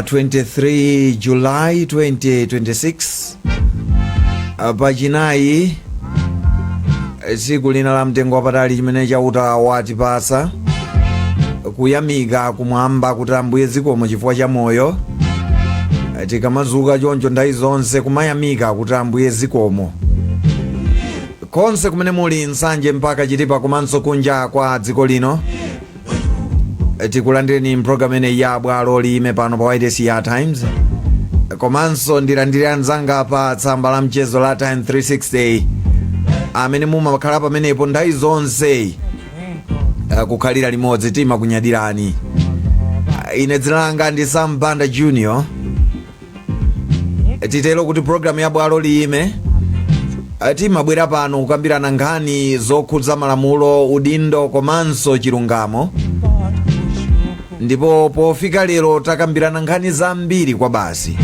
Pa 23 July 2026, pachinayi, tsiku lina la mtengo wapatali chimene Chauta watipasa, kuyamika kumwamba kuti Ambuye zikomo chifukwa cha moyo. Tikamazuka choncho nthawi zonse kumayamika kuti Ambuye zikomo. Konse kumene muli, Nsanje mpaka Chitipa komanso kunja kwa dziko lino, tikulandireni mpulogalamu ineyi ya Bwalo Liyime pano pa wailesi ya Times. Komanso ndilandire anzanga pa tsamba la mchezo la Time 360 amene mumakhala pamenepo nthawi zonse, kukhalira limodzi, timakunyadirani. Ine dzina langa ndi Sam Banda Junior. Titero kuti programu ya Bwalo Liyime, timabwera pano kukambirana nkhani zokhudza malamulo, udindo komanso chilungamo. Ndipo pofika lero takambirana nkhani zambiri kwa basi.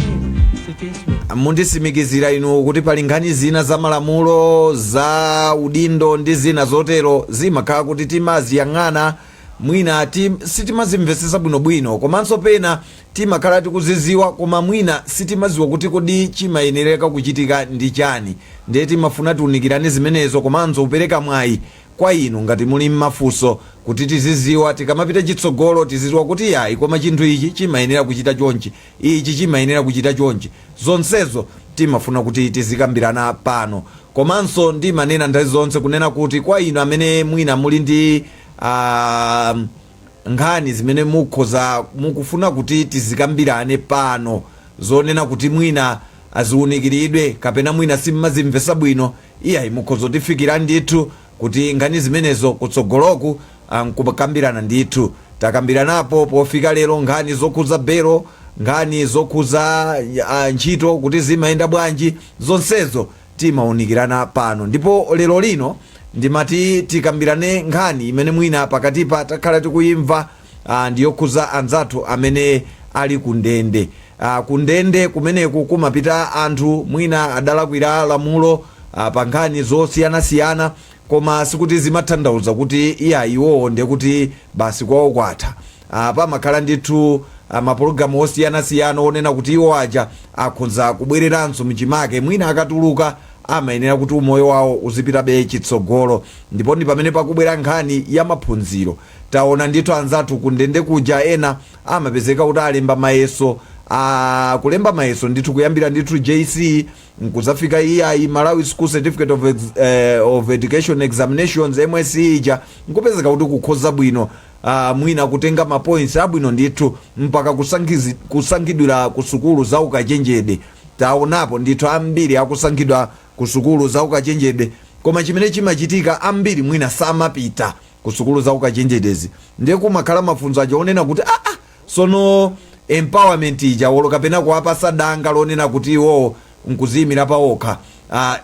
Mundisimikizira inu kuti pali nkhani zina za malamulo, za udindo ndi zina zotero, zimakhala kuti timaziyang'ana mwina sitimazimvetsetsa bwinobwino, komanso pena timakhala tikuziziwa koma mwina sitimaziwa kuti kodi chimayenereka kuchitika ndi chani. Ndiye timafuna tiunikirane zimenezo komanso kupereka mwayi kwa inu ngati muli mmafunso kuti tiziziwa tikamapita chitsogolo, tiziziwa kuti yayi, koma chinthu ichi chimayenera kuchita chonchi, ichi chimayenera kuchita chonchi. Zonsezo timafuna kuti tizikambirana pano. Komanso ndimanena nthawi zonse kunena kuti kwa inu amene mwina muli ndi nkhani zimene mukhoza mukufuna kuti tizikambirane pano, zonena kuti mwina aziwunikiridwe kapena mwina simmazimvesa bwino, iyayi, mukhoza kutifikira ndithu kuti nkhani zimenezo kutsogoloku nkukambirana ndithu. Takambiranapo pofika lero nkhani zokhuza belo, nkhani zokhuza ntchito kuti zimayenda bwanji, zonsezo timawunikirana pano. Ndipo lero lino ndimati tikambirane nkhani imene mwina pakatipa takhala tikuyimva, ndiyokhuza anzathu amene ali ku ndende. Ku ndende kumeneku kumapita anthu mwina adalakwira lamulo pa nkhani zosiyanasiyana, koma sikuti zimatanthauza kuti iya, iwowo ndiye kuti basi kwawo kwatha. Pamakhala ndithu mapulogalamu osiyanasiyana onena kuti iwo aja akhoza kubwereranso mchimake. Mwina akatuluka amayenera kuti umoyo wawo uzipitabe chitsogolo, ndipo ndi pamene pakubwera nkhani ya maphunziro. Taona ndithu anzathu kundende kuja ena amapezeka kuti alemba mayeso, kulemba mayeso ndithu kuyambira ndithu JC nkuzafika iyayi Malawi School Certificate of Education Examinations, MSCE ija, nkupezeka kuti kukhoza bwino, mwina kutenga ma points abwino ndithu mpaka kusankhidwira ku sukulu za ukachenjede. Taonapo ndithu ambiri akusankhidwa ku sukulu za ukachenjede, koma chimene chimachitika, ambiri mwina samapita ku sukulu za ukachenjedezi. Ndiye kumakhala mafunso aja onena kuti sono empowerment ija wolo kapena kuwapasa danga lonena kuti iwowo nkuziyimira pawokha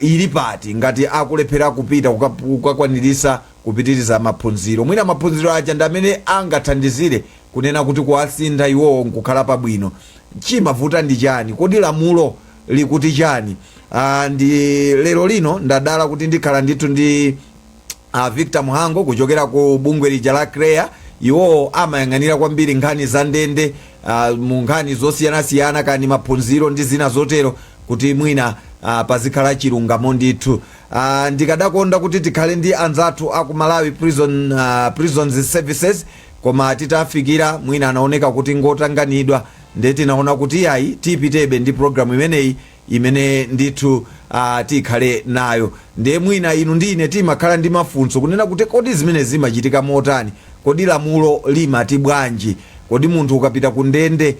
ili pati ngati akulephera kupita kukakwanirisa kupitiriza maphunziro? Mwina maphunziro aja ndi amene angathandizire kunena kuti kuwasintha iwowo nkukhala pabwino. Chimavuta ndi chani? Kodi lamulo likuti chani? Ndi lero lino ndadala kuti ndikhala ndithu ndi Victor Muhango kuchokera ku bungwe lija la CHREAA. Iwowo amayang'anira kwambiri nkhani za ndende, mu nkhani zosiyanasiyana kani maphunziro ndi zina zotero, kuti mwina pazikhala chilungamo ndithu. Ndikadakonda kuti tikhale ndi anzathu aku Malawi Prisons Services, koma titafikira mwina anaoneka kuti ngotanganidwa. Ndiye tinaona kuti yayi, tipitebe ndi programu imeneyi imene ndithu tikhale nayo. Ndiye mwina inu ndi ine timakhala ndi mafunso kunena kuti kodi zimene zimachitika motani? Kodi lamulo limati bwanji? Kodi munthu ukapita ku ndende,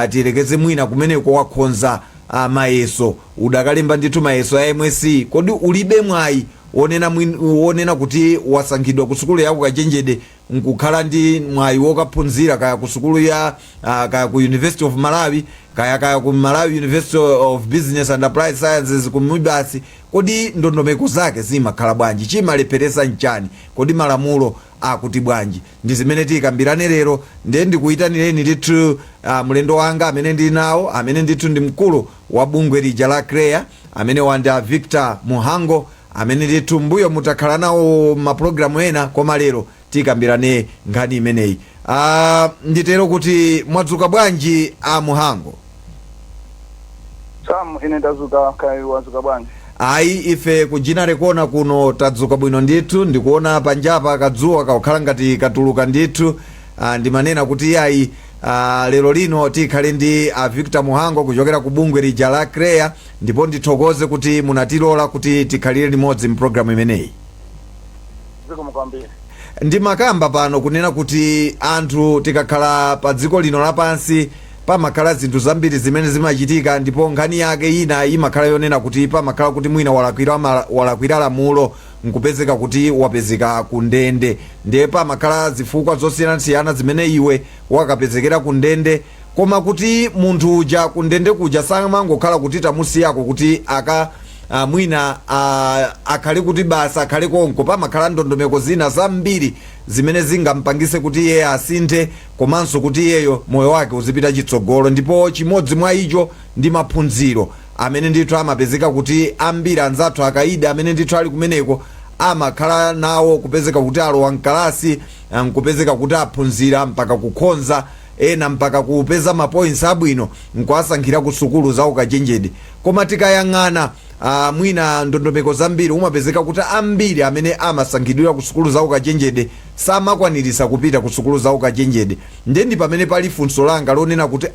tiyelekeze mwina kumeneko wakhonza mayeso, udakalemba ndithu mayeso a MSCE, kodi ulibe mwayi wonena kuti wasankhidwa ku sukulu ya ukachenjede nkukhala ndi mwayi wokaphunzira kaya ku sukulu ya kaya ku University of Malawi, kaya ku Malawi University of Business and Applied Sciences, ku MUBAS? Kodi ndondomeko zake zimakhala bwanji? Chimalepheresa nchani? Kodi malamulo akuti bwanji? Ndi zimene tikambirane lero. Ndiye ndikuyitanireni ndithu mlendo wanga amene ndili nawo, amene ndithu ndi mkulu wa bungwe lija la CHREAA, amene wanda Victor Muhango, amene ndithu mbuyo mutakhala nawo mapulogalamu ena, koma lero tikambirane nkhani imeneyi. Nditero kuti mwadzuka bwanji, a Muhango? Sam, ine ndadzuka. Kaya wadzuka bwanji? Ayi, ife kujina rekona kuno tadzuka bwino ndithu. Ndikuona panjapa kadzuwa kakukhala ngati katuluka ndithu. Ndimanena kuti ayi, lero lino tikhale ndi a Victor Muhango kuchokera ku bungwe lija la CHREAA, ndipo ndithokoze kuti munatilola kuti tikhalire limodzi mpulogalamu imeneyi. Zikomo kwambiri. Ndimakamba pano kunena kuti anthu tikakhala pa dziko lino lapansi pamakhala zinthu zambiri zimene zimachitika, ndipo nkhani yake ina imakhala yonena kuti pamakhala kuti mwina walakwira lamulo nkupezeka kuti wapezeka ku ndende. Ndiye pamakhala zifukwa zosiyanasiyana zimene iwe wakapezekera ku ndende, koma kuti munthu uja ku ndende kuja samangokhala kuti tamusiyako kuti aka mwina akhale kuti basa akhale konko. Pamakhala ndondomeko zina zambiri zimene zingampangise kuti iye asinthe komanso kuti iyeyo moyo wake uzipita chitsogolo, ndipo chimodzi mwa icho ndi maphunziro amene ndithu amapezeka kuti ambiri anzathu akaidi amene ndithu ali kumeneko amakhala nawo, kupezeka kuti alowa mkalasi, nkupezeka kuti aphunzira mpaka kukhonza, ena mpaka kupeza ma points abwino nkuwasankhira ku sukulu za ukachenjede. Koma tikayang'ana mwina ndondomeko zambiri, umapezeka kuti ambiri amene amasankhidwira ku sukulu za ukachenjede samakwanirisa kupita ku sukulu za ukachenjede. Ndiye ndi pamene pali funso langa lonena kuti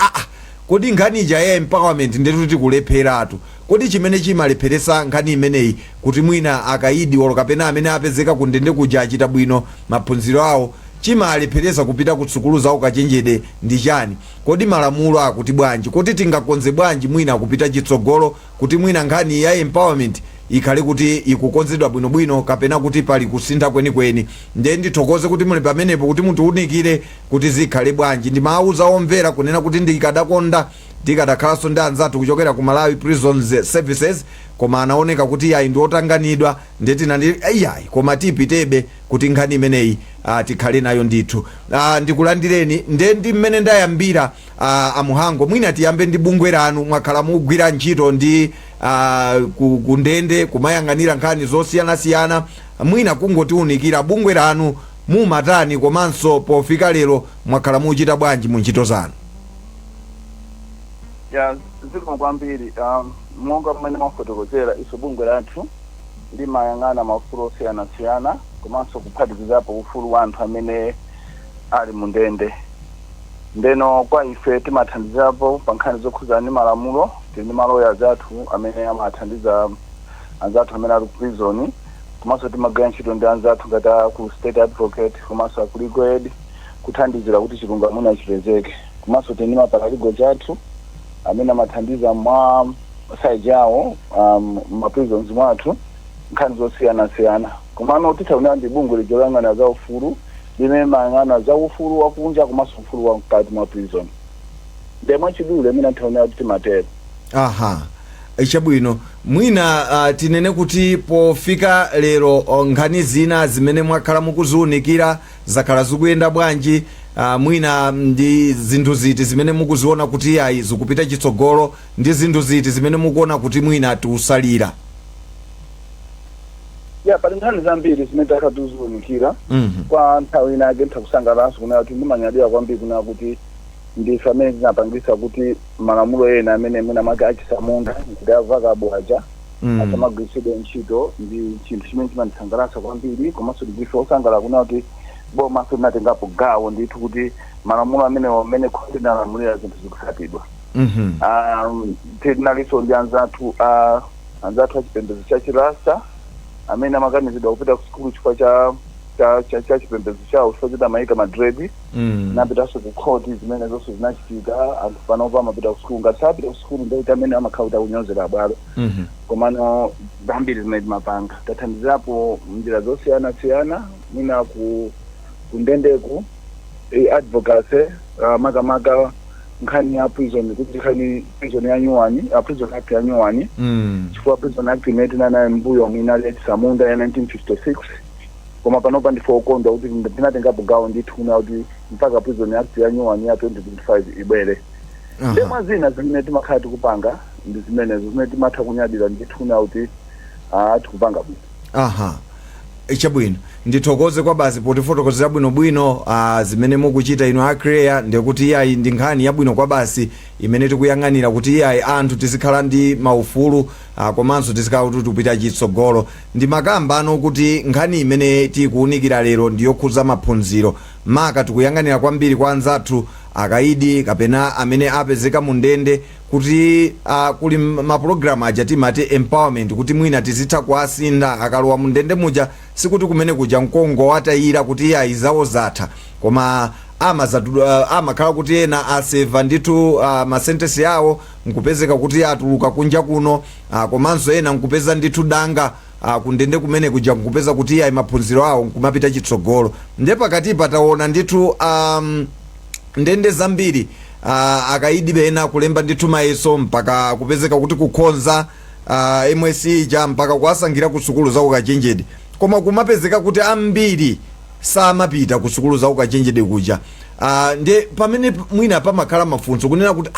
kodi nkhani ija ya empowerment ndetu tikulepheratu? Kodi chimene chimalepheresa nkhani imeneyi kuti mwina akaidi olo kapena amene apezeka ku ndende kuja achita bwino maphunziro awo, chimalepheresa kupita ku sukulu za ukachenjede ndi chani? Kodi malamulo akuti bwanji? Kuti tingakonze bwanji mwina kupita chitsogolo kuti mwina nkhani ya empowerment ikhale kuti ikukonzedwa bwinobwino kapena kuti pali kusintha kwenikweni? Ndiye ndithokoze kuti muli pamenepo kuti mutiwunikire kuti zikhale bwanji. Ndimawuza omvera kunena kuti ndikadakonda tikadakhalanso ndi anzathu kuchokera ku Malawi Prisons Services, koma anaoneka kuti ayi, ndi otanganidwa. Ndiye tinandi iyayi, koma tipitebe kuti nkhani imeneyi tikhale nayo ndithu. Ndikulandireni. Ndiye ndi mmene ndayambira, amuhango, mwina tiyambe ndi bungwe lanu. Mwakhala mugwira ntchito ndi ku ndende kumayang'anira nkhani zosiyanasiyana. Mwina kungotiunikira bungwe lanu mumatani, komanso pofika lero mwakhala muchita bwanji mu ntchito zanu? Ya, zikomo kwambiri. Monga mmene mwafotokozera, iso bungwe lathu limayang'ana maufulu osiyanasiyana komanso kuphatikizapo ufulu wa anthu amene ali mu ndende. Ndeno kwa ife timathandizapo pa nkhani zokhuzana ndi malamulo. Tili ndi maloya athu amene amathandiza anzathu amene ali ku prison, komanso timagwira ntchito ndi anzathu ngati a ku State Advocate komanso aku Legal Aid kuthandizira kuti chilungamo chipezeke. Komanso tili ndi ma paralegals athu amene amathandiza mwa side yawo ma prisons mwathu nkhani zosiyanasiyana. Komano tithaonera ndi bungwe lija loyang'ana za ufulu limene mayang'ana za ufulu wakunja komanso ufulu wa mkati mwa prison. Ndiye mwachidule imene nthaonera kuti timatero. Aha, chabwino. Mwina tinene kuti pofika lero nkhani zina zimene mwakhala mukuziwunikira zakhala zikuyenda bwanji? Mwina ndi zinthu ziti zimene mukuziona kuti ayi, zikupita chitsogolo, ndi zinthu ziti zimene mukuona kuti mwina tiusalira? Ya, pali nkhani zambiri zimene takhala tikuziwunikira. Kwa nthawi inake nthakusangalanso kunena kuti ndimanyadira kwambiri kunena kuti ndife amene tinapangisa kuti malamulo ena amene mwina mwake achisamunda nkuti a vacabo aja asamagwiritsidwe ntchito. Ndi chinthu chimene chimandisangalatsa kwambiri. Komanso ndife osangalala kunena kuti bomaso linatengapo gawo ndithu kuti malamulo amenewo amene khoti linalamulira zinthu zikusatidwa. Tinalinso ndi anzathu achipembedzo cha Chirasta amene amakanizidwa kupita ku sukulu chifukwa cha chipembedzo chawo, chifukwa choti amayika ma dread. Napitanso ku khoti, zimene zonse zinachitika. Anthu panopa amapita ku sukulu. Ngati sapita ku sukulu, ndikuti amene amakhala kuti akunyozera abwalo. Komano zambiri zimene timapanga, tathandizirapo njira zosiyanasiyana, mwina ku kundendeku advocacy, makamaka nkhani ya prison, kuti nkhani prison ya nyuwani, Prison Act ya nyuwani, chifukwa Prison Act imene tinanayo mbuyo mwina yachisamunda ya 1956. Koma panopa ndife okondwa kuti tinatengapo gawo ndithu kuna kuti mpaka Prison Act ya nyuwani ya 2025 ibwere. Ndi mwa zina zimene timakhala tikupanga ndi zimenezo zimene timatha kunyadira ndithu kuna kuti tikupanga bwino. Aha. Chabwino, ndithokoze kwa basi potifotokozera bwinobwino zimene mukuchita inu a CHREAA. Ndikuti iyayi, ndi nkhani yabwino kwa basi imene tikuyang'anira kuti iyayi, anthu tizikhala ndi maufulu komanso tizikhala kuti tikupita chitsogolo. Ndi makamba ano kuti nkhani imene tikuwunikira lero ndiyokhuza maphunziro, maka tikuyang'anira kwambiri kwa anzathu akaidi kapena amene apezeka mu ndende, kuti kuli mapulogalamu aja timati empowerment, kuti mwina tizitha kuasinda akalowa mu ndende muja. Sikuti kumene kuja mkongo watayira kuti iyayi, zawo zatha, koma amakhala kuti ena aseva ndithu masentesi yawo, nkupezeka kuti atuluka kunja kuno, komanso ena nkupeza ndithu danga kundende kumene kuja, nkupeza kuti iyayi, maphunziro awo nkumapita chitsogolo. Ndiye pakatipa taona ndithu ndende zambiri akaidi bena kulemba ndithu mayeso, mpaka kupezeka kuti kukhonza MSCE cha, mpaka kuwasankhira ku sukulu za ukachenjede, koma kumapezeka kuti ambiri samapita ku sukulu za ukachenjede kuja. Ndiye pamene mwina pamakhala mafunso kunena kuti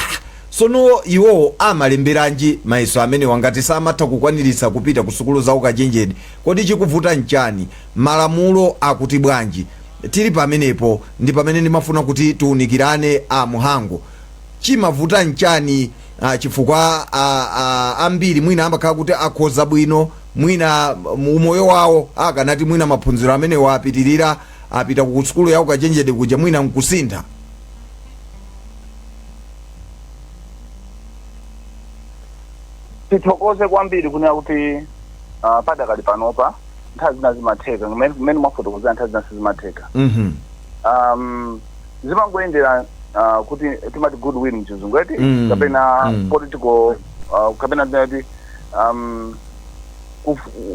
sono iwowo amalemberanji mayeso amene wangati samatha kukwaniritsa kupita ku sukulu za ukachenjede? Kodi chikuvuta nchani? Malamulo akuti bwanji? Tili pamenepo ndi pamene ndimafuna kuti tiunikirane a Muhango, chimavuta nchani? Chifukwa ambiri mwina amakhala kuti akhoza bwino, mwina umoyo wawo akanati mwina maphunziro amene wapitirira, apita ku sukulu ya ukachenjede kuja, mwina nkusintha. Tithokoze kwambiri kunena kuti padakali panopa nthawi zina zimatheka mmene mwafotokozera, nthawi zina sizimatheka. Zimangoyendera kuti timati goodwill mchizungu eti, kapena political kapena tinati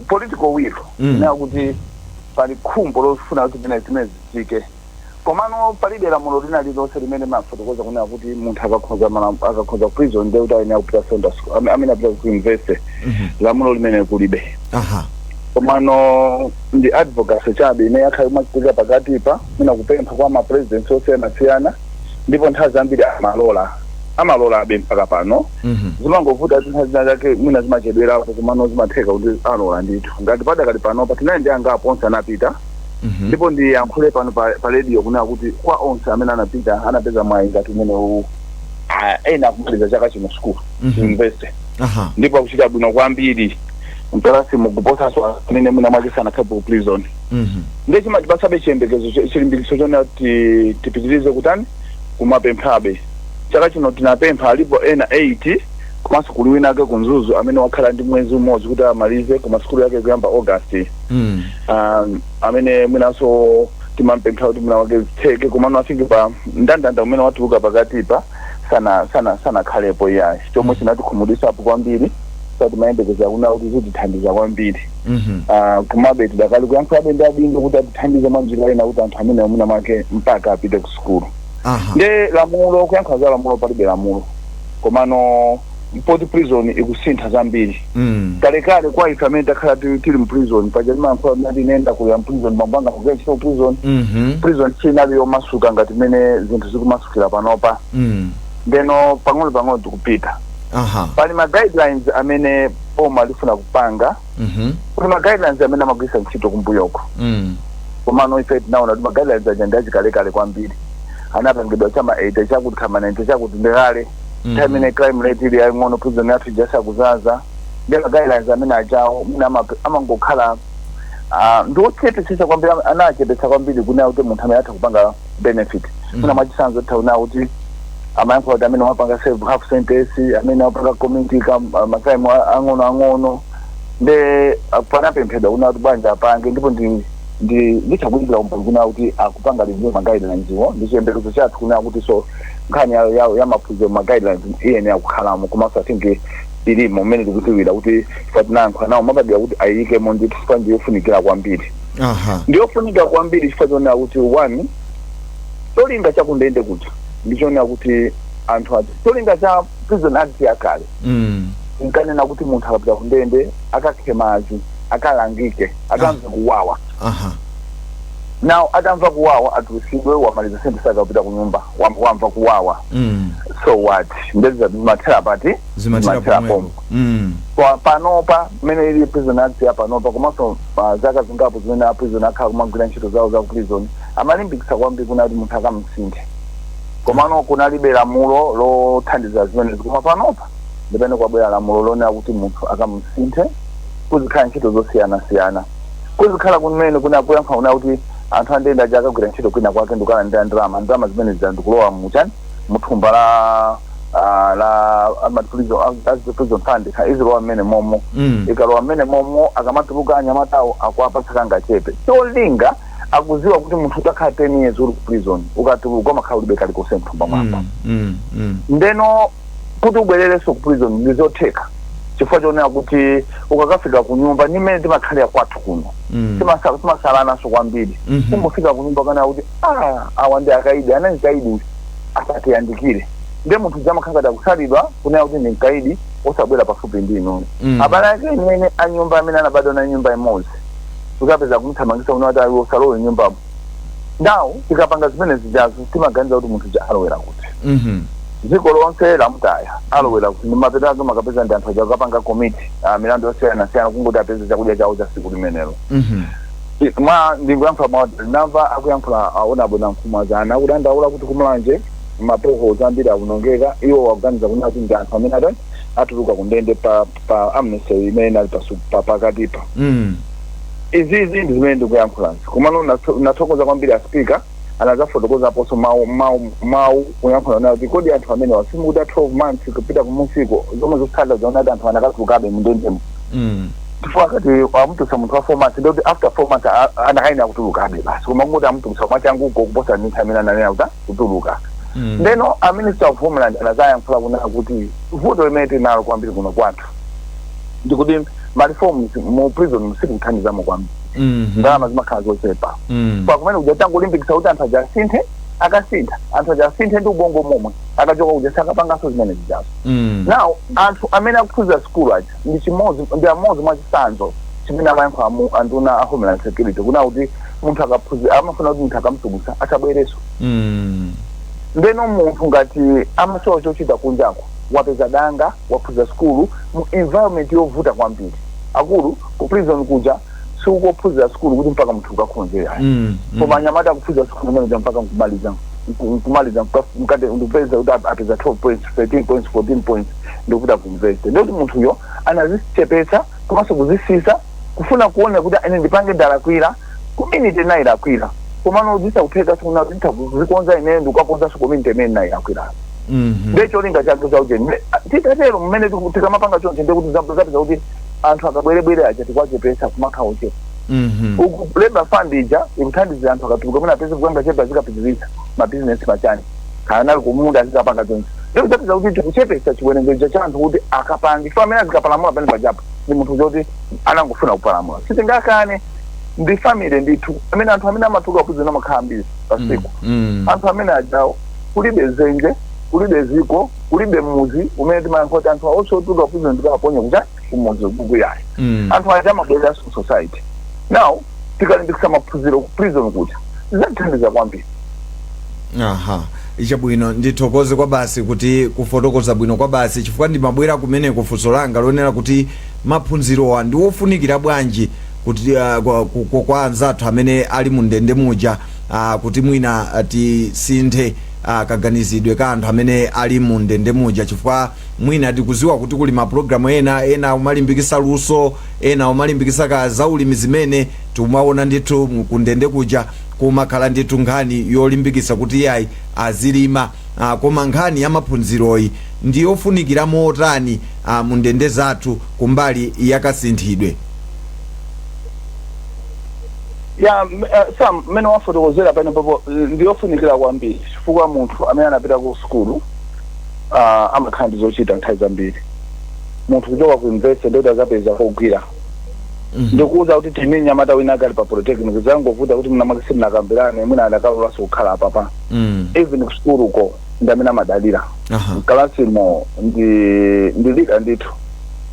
political will, kunena kuti pali khumbo lofuna kuti zimene zichitike. Komano palibe lamulo lina lililonse limene mafotokoza kunena kuti munthu akakhoza prison ndiye kuti ayenera kupita secondary school, amene apita ku university. Lamulo limene kulibe. Komano ndi advocacy chabe imene yakhala imachitika pakatipa, mwina kupempha kwa ma presidents osiyanasiyana, ndipo nthawi zambiri amalolabe mpaka pano. Zimangovuta kuti nthawi zina zake mwina zimachedwerapo, komano zimatheka kuti alola ndithu. Ngati padakali panopa tinali ndi angapo onse anapita. Ndipo ndiyankhule pano pa radio kunena kuti kwa onse amene anapita, anapeza mwayi ngati umene uwu, ena akumaliza chaka chino school, university, ndipo akuchita bwino kwambiri mkalasi mukuposanso amene mwina mwake sanakhale ku prison. Ndiye chimatipasabe chiyembekezo, chilimbikitso chonena kuti tipitirize kutani, kumapemphabe. Chaka chino tinapempha, alipo ena 8, komanso kuli wina ake ku Mzuzu amene wakhala ndi mwezi umodzi kuti amalize, koma sukulu yake kuyamba August, amene mwinanso timampempha kuti mwina wake zitheke. Komano afike pa ndandanda umene watuluka pakatipa sanakhalepo iyayi, chomwe chinatikhumudwitsapo kwambiri. Satimayembekeza kuna kuti zitithandiza kwambiri. Komabe tidakali kuyankhulabe ndi adindo kuti atithandize mwa njira ina kuti anthu amene mwina mwake mpaka apite ku sukulu. Nde lamulo, kuyankhula za lamulo, palibe lamulo, komano poti prison ikusintha zambiri. Kalekale kwa ife amene takhala tili mu prison paja, timayankhula kuti inenda kuya mu prison, bambo anga kugwira ntchito prison. Prison sinali yomasuka ngati mmene zinthu zikumasukira panopa. Ndeno pang'ono pang'ono tikupita. Pali ma guidelines amene boma lifuna kupanga, kuti ma guidelines amene amagwiritsa ntchito kumbuyoko, komano ife tinaona kuti ma guidelines aja ndi achikalekale kwambiri, anapangidwa chama 80 chakuti, kama 90 chakuti, ndikale nthawi imene crime rate ili yaying'ono, prison yathu ijasakuzaza. Ndi ma guidelines amene ajawo mwina amangokhala ndi ochepesesa kwambiri, anachepetsa kwambiri kunena kuti munthu amene atha kupanga benefit. Mwina mwachitsanzo titaona kuti amayankhula kuti amene wapanga serve half sentence, amene wapanga commit ma crime ang'ono ang'ono, nde panapemphedwa kuna kuti bwanji apange. Ndipo ndi ndithakuikira umboni kuna kuti akupanga review ma guidelines iwo, ndi chiyembekezo chathu kuna kuti so nkhani ya maphunziro, ma guidelines iyenera kukhalamo. Komanso I think ilimo mmene tikudziwira kuti ife tinayankhula nawo mapadera kuti ayikemo ndithu, chifukwa ndiyofunikira kwambiri. Ndiyofunika kwambiri chifukwa chonena kuti one, cholinga chakundende kuja ndichonena kuti anthu ati, cholinga cha Prison Act yakale nkanena kuti munthu akapita kundende akakhe madzi, akalangike, akamve kuwawa. Now atamva kuwawa, atulusidwe, wamaliza sentence akapita ku nyumba, wamva kuwawa. So what? Ndezi zimathera pati? Zimathera pomwepo. Pomwe. Panopa mmene ili Prison Act ya panopa, komanso pa zaka zingapo zimene a prison akhala kumagwira ntchito zawo za ku prison, amalimbikitsa kwambiri kuna kuti munthu akamsinthe, komano kunalibe lamulo lothandiza zimenezi. Koma panopa ndipene kwabwera lamulo lonena kuti munthu akamsinthe, kuzikhala ntchito zosiyanasiyana, kuzikhala kumene kuna kuyankha kuna kuti anthu andenda aja akagwira ntchito kwina kwake ndikukalandira ndalama. Ndalama zimene zija ndikulowa muchani, muthumba la la ama prison, as the prison fund izilowa mmene momo. Ikalowa mmene momo, akamatuluka anyamatawo akuwapatsa kangachepe. Cholinga akuziwa kuti munthu utakhala 10 years uli ku prison, ukatuluka umakhala ulibe kalikonse mthumba mwako. Ndeno kuti ubwererenso ku prison ndizotheka, chifukwa chonena kuti ukakafika ku nyumba, ni mmene timakhalira kwathu kuno, timasalanaso kwambiri. Kungofika ku nyumba kana kuti, ah, awa ndi akaidi, anali kaidi uyu, asatiyandikire. Nde munthu jamakhala ngati akusalidwa kunena kuti ndi mkaidi, osabwera pafupi ndi inuyo. Abale ake imene anyumba amene anabadwa na nyumba imodzi, ukapeza kumuthamangisa kuna kuti ayi, usalowe nyumbamo. Now tikapanga zimene zijazo, timaganiza kuti munthu ja alowera kuti? Dziko lonse lamutaya, alowera kuti? Ndi ake makapeza ndi anthu aja akapanga commit milandu yosiyanasiyana, kungoti apeze chakudya chawo cha siku limenelo. Mwa ndikuyankhula mwa ndamva akuyankhula aona bwana Mkhumwazana akudandaula kuti kumulanje ma boreholes ambiri akunongeka. Iwo wakuganiza kuna kuti ndi anthu amene atani, atuluka kundende pa amnesty imene inali pakatipa. Izizi ndi zimene ndikuyankhulazi. Komano nathokoza kwambiri a Speaker anazafotokozaponso mawu kuyankhula nayo kuti kodi anthu amene wasimukuti 12 months kupita kumusiko, zomwe zotsatira zaona kuti anthu anakatulukabe mundendemo, chifukwa akati amutulutsa munthu wa 4 months, ndikuti after 4 months anakayenera kutulukabe basi, koma kungoti amutulutsa mwachanguko kuposa ndi nthawi imene ananena kuti kutuluka. Ndeno a Minister of Homeland anazayankhula kunena kuti vuto limene tinalo kwambiri kuno kwathu ndikuti ma reforms mu prison musikuthandizamo kwambiri, ndalama zimakhala zochepa. Pa kumene kuja tangulimbikitsa kuti anthu aja asinthe, akasintha anthu aja asinthe ndi ubongo momwe, akachoka kuja sakapanganso zimene zijazo. Now anthu amene akuphunzira sukulu aja ndi chimodzi, ndi amodzi mwa chitsanzo chimene amayankhula mu anduna a Homeland Security kuna kuti munthu akaphunzira, amafuna kuti munthu akamutulutsa asabwereso. Ndeno munthu ngati amasowa chochita kunjako, wapeza danga, waphunzira sukulu mu environment yovuta kwambiri, akulu ku prison kuja sikukophunzira sukulu kuti mpaka munthu ukakhonzera, koma anyamata akuphunzira sukulu manager mpaka nkumaliza mkate, ndikupeza kuti apeza 12 points, 13 points, 14 points, ndikupita ku university. Ndikuti munthuyo anazichepetsa komanso kuzisisa, kufuna kuona kuti ine ndipange, ndalakwira community, nayilakwira, komano zisakutheka sikuna kuti kuzikonza ine ndikukakonzanso community imene nayilakwira. Ndiye cholinga chake chakuti titatero mmene tikamapanga chonse, ndikuti zapeza kuti anthu akabwerebwere aja tikuwachepesa, kumakhala ochepa. Uku labor fund ija ikuthandizira anthu akatuluka mwina apeze kupanga chepa, azikapitiriza mabizinesi machani, kana nali kumunda azikapanga chonse. Ndikuzapeza kuti tikuchepesa chiwerengero cha anthu kuti akapange, chifukwa amene azikapalamula pamene pajapo ndi munthu choti anangofuna kupalamula, sitingakane ndi family ndithu amene anthu amene amatuluka prison amakhala ambiri pasiku. Anthu amene ajawo kulibe zenje, kulibe ziko, kulibe muzi umene timayankha kuti anthu awonse otuluka prison tikawaponye kucha kumuzi kukuyayi. Anthu aja amabwereranso ku society. Now tikalimbikitsa maphunziro ku prison kuja, zidzatithandiza kwambiri. Aha, chabwino, ndithokoze kwa basi kuti kufotokoza bwino kwa basi, chifukwa ndimabwera kumeneko funso langa lonena kuti maphunzirowa ndi ofunikira bwanji kuti kwa anzathu amene ali mu ndende muja, kuti mwina tisinthe kaganizidwe ka anthu amene ali mu ndende muja, chifukwa mwina tikuziwa kuti kuli mapulogalamu ena umalimbikisa luso, ena umalimbikisa ka zaulimi, zimene tikumaona ndithu kundende kuja kumakhala ndithu nkhani yolimbikisa kuti yayi, azilima. Koma nkhani ya maphunziroyi ndiyofunikira motani mu ndende zathu kumbali yakasinthidwe? Ya, Sam, mmene wafotokozera pano popo ndiyofunikira kwambiri, chifukwa munthu amene anapita ku sukulu amakhala ndi zochita nthawi zambiri. Munthu kuchoka ku university ndikuti azapeza kogwira. Ndikuwuza kuti tini nyamata wina akali pa polytechnic, zangovuta kuti mnamake simunakambirane, mwina adakalolanso kukhala apapa. Even ku sukuluko ndi amene amadalira. Mkalasimo ndi leader ndithu,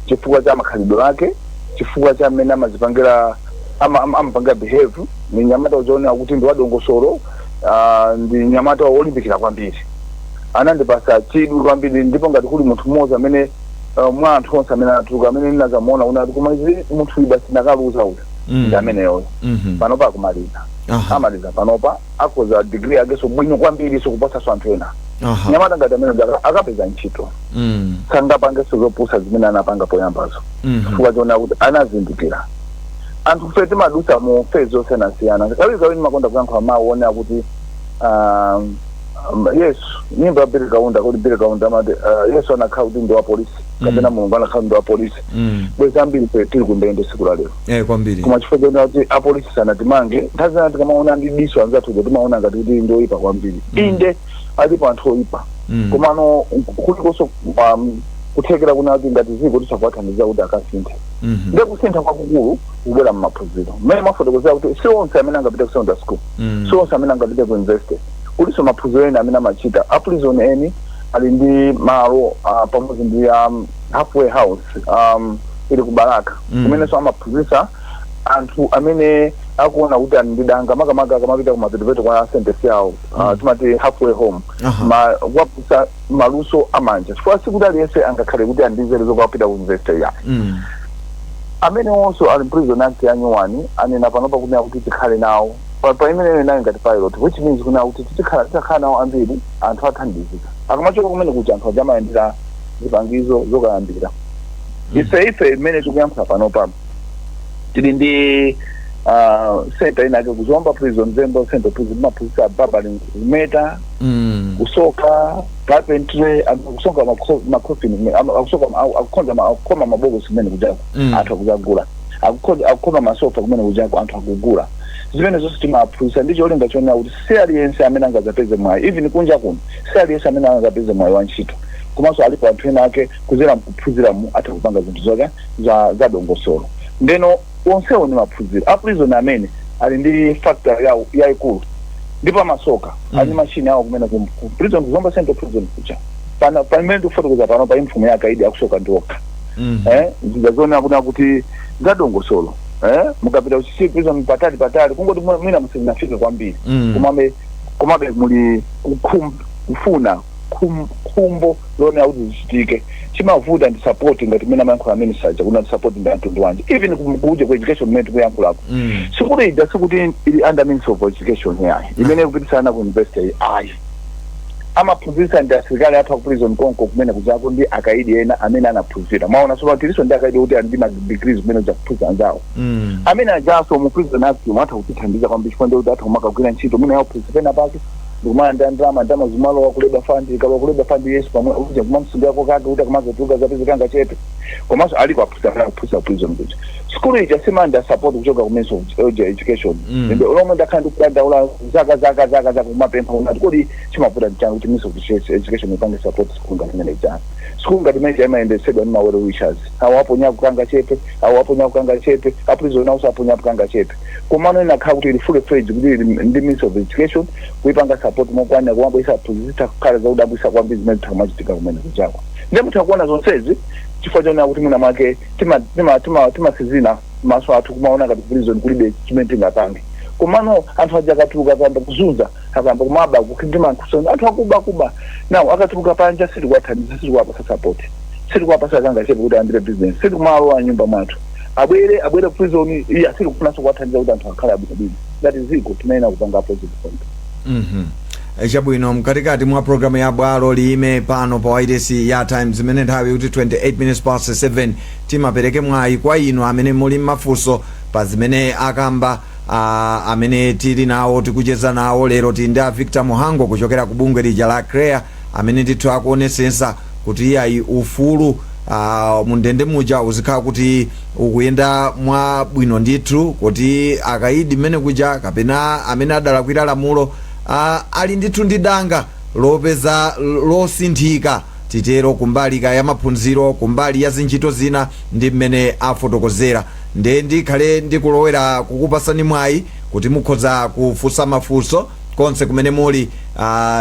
chifukwa cha makhalidwe ake, chifukwa cha mmene amazipangira. Amapanga behave, ni nyamata uzoonera kuti ndi wadongosolo, ndi nyamata wolimbikira kwambiri. Anandipasa chidwi kwambiri, ndipo ngati kuli munthu mmodzi amene mwa anthu onse amene anatuluka amene ndinazamuona unati koma izi munthu uyu basi ndakaluza uyu, ndi ameneyoyo. Panopa akumaliza. Amaliza panopa, akhoza degree yakenso bwino kwambiri, sikuposaso anthu ena. Nyamata ngati amene akapeza ntchito, sangapangenso zopusa zimene anapanga poyambazo, chifukwa choona kuti anazindikira. Anthu fe timadusa mu phase zosiyanasiyana. Kawiri kawiri makonda kuyankhula mawu onena kuti Yesu, nyimbo ya Billy Kaunda, kuti Billy Kaunda amati Yesu anakhala kuti ndi wa polisi kapena Mulungu anakhala ndi wa polisi, bwezi ambiri fe tili kundende siku la lero. Eh, kwambiri. Koma chifukwa choona kuti apolisi sanatimange, nthawi zina tikamaona ndi diso anzathu timaona ngati kuti ndi oyipa kwambiri. Inde, alipo anthu oyipa, komano kulikonso kuthekera kuna kuti ngati ziko tisakuwathandiza kuti akasinthe. Ndiye kusintha kwakukulu kubwera mmaphunziro mmene mwafotokozera kuti si onse amene angapite ku secondary school, si onse amene angapite ku university. Kulinso maphunziro ena amene amachita a prison eni, ali ndi malo pamodzi ndi halfway house ili ku Balaka, kumenenso amaphunzitsa anthu amene akuona kuti ali ndi danga, makamaka akamapita kumapetopeto kwa sentence yawo, timati halfway home, kuwaphunzitsa maluso amanja, chifukwa sikuti aliyense angakhale kuti ali ndi nzeru zokapita ku university yayi. Amene onso ali Prison Act ya nyuwani anena panopa kunena kuti tikhale nawo pa imeneyo inayo ngati pilot, which means kunena kuti titakhala nawo ambiri, anthu athandizika akamachoka kumene kuti anthu ajamayendera zipangizo zokayambira. Ife imene tikuyankhula panopa tili ndi center inake kuZomba Prison, Zomba Central Prison, timaphunzitsa barbering, kumeta, kusoka, carpentry, anthu akusoka makofini, akusoka, akukonza, akukhoma mabokosi kumene kujako, anthu akuzagula, akukhoma masofa kumene kujako, anthu akugula. Zimene zonse timaphunzitsa ndi cholinga chonena kuti si aliyense amene angadzapeze mwayi, even kunja kuno si aliyense amene angapeze mwayi wa ntchito, komanso alipo anthu ena ake kuzera mkuphunziramu atha kupanga zinthu zake za dongosolo. Ndeno onsewo ni maphunziro. A prison amene ali ndi factory yawo yayikulu ndipo amasoka, ali machine awo kumene ku prison, kuZomba Central Prison kuja. Pano pamene tikufotokoza pano pa mfumu yake aidi akusoka ndi okha. Zidzazoona kuna kuti zadongosolo, mukapita kuChichiri Prison patali patali, kungoti mwina musinafike kwambiri, komabe muli kufuna khumbo loonera kuti zichitike. Chimavuta ndi support, ngati mmene amayankhula amene saja kuna support ndi anthu wanji, even kuje ku education mmene tikuyankhulako. Sikuti ija, sikuti ili under Ministry of Education yayi, imene ikupititsana ku university ayi. Amaphunzitsa ndi asilikali athu aku prison konko kumene kujako ndi akaidi ena amene anaphunzira. Mwaona, so tilinso ndi akaidi kuti ali ndi ma degrees kumene kuja kuphunzitsa anzawo. Amene ajaso mu Prison Act atha kutithandiza kwambiri, chifukwa ndi kuti atha kumakagwira ntchito mwina yakuphunzitsa pena pake ndikumala ndalama, ndalama zimalowa ku labour fund, ikalowa ku labour fund yesu pamwe uja kumamsungirako kake kuti akamazatuluka zapezekanga chepe. Komanso aliko aphunzitsa amene akuphunzitsa prison kuja. Skulu ija simanda support kuchoka ku Ministry of Education. Lomwe ndakhala ndikudandaula zaka zaka zaka zaka, kumapempha unati kodi chimavuta mchani kuti Ministry of Education ipange support skulu ngati imene ijani? Skulu ngati imene imayendetsedwa ndi ma well wishers awo, aponya kukanga chepe awo, aponya kukanga chepe a prison awo, aponya kukanga chepe. Komano inakhala kuti ili fully fledged, kuti ili ndi Ministry of Education kuipanga support mokwanira, kumabwesa aphunzitsa, kukhala zaudabwisa kwambiri zimene zitha kumachitika kumene kuchako. Ndiye mutha kuona zonsezi chifukwa chonena kuti mwina mwake timasizina maso athu kumaona ngati prison kulibe chimene tingapange. Komano anthu aja akatuluka akayamba kuzunza, akayamba kumaba, kukhindima, anthu akuba kuba nawo akatuluka panja, sitikuwathandiza, sitikuwapasa support, sitikuwapasa kanga chepe kuti ayambire business, sitikumalowa nyumba mwathu, abwere abwere ku prison iya, sitikufunanso kuwathandiza kuti anthu akhale abwinobwino. Ngati ziko timayenera kupangapo zinthu. Chabwino, mkatikati mwa programu ya Bwalo Liyime pano pa wailesi ya Times, imene nthawi kuti 28 minutes past 7, timapereke mwayi kwa inu amene muli mafunso pa zimene akamba amene tili nawo, tikucheza nawo lero. Tili ndi a Victor Muhango kuchokera ku bungwe lija la CHREAA, amene ndithu akuonesetsa kuti iyayi, ufulu mundende muja uzikhala kuti ukuyenda mwa bwino ndithu, kuti akaidi mmene kuja kapena amene adalakwira lamulo ali ndithu ndi danga lopeza losinthika, titero, kumbali ka ya maphunziro, kumbali ya zintchito zina ndi mmene afotokozera. Nde ndikhale ndikulowera kukupasani mwayi kuti mukhoza kufunsa mafunso. Konse kumene muli,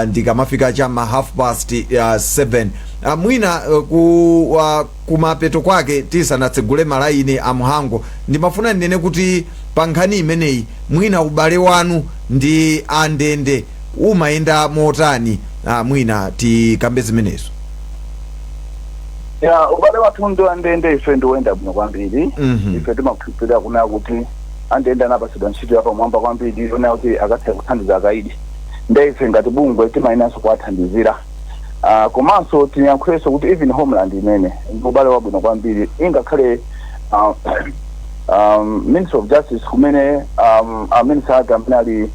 ndikamafika chama half past 7, mwina kumapeto kwake, tisanatsegule malaini a Mhango, ndimafuna ndinene kuti pa nkhani imeneyi mwina ubale wanu ndi andende umayenda motani? Mwina tikambe zimenezo. Ya, ubale wathu ndi andende ife ndiwoyenda bwino kwambiri. Ife timakhulupirira kuna kuti andende anapasidwa ntchito yapamwamba kwambiri yona kuti akathe kuthandiza akaidi. Nde ife ngati bungwe timayenanso kuwathandizira. Komanso tiyankhulenso kuti even Homeland imene ndi ubale wabwino kwambiri, ingakhale Ministry of Justice kumene a minister ake amene ali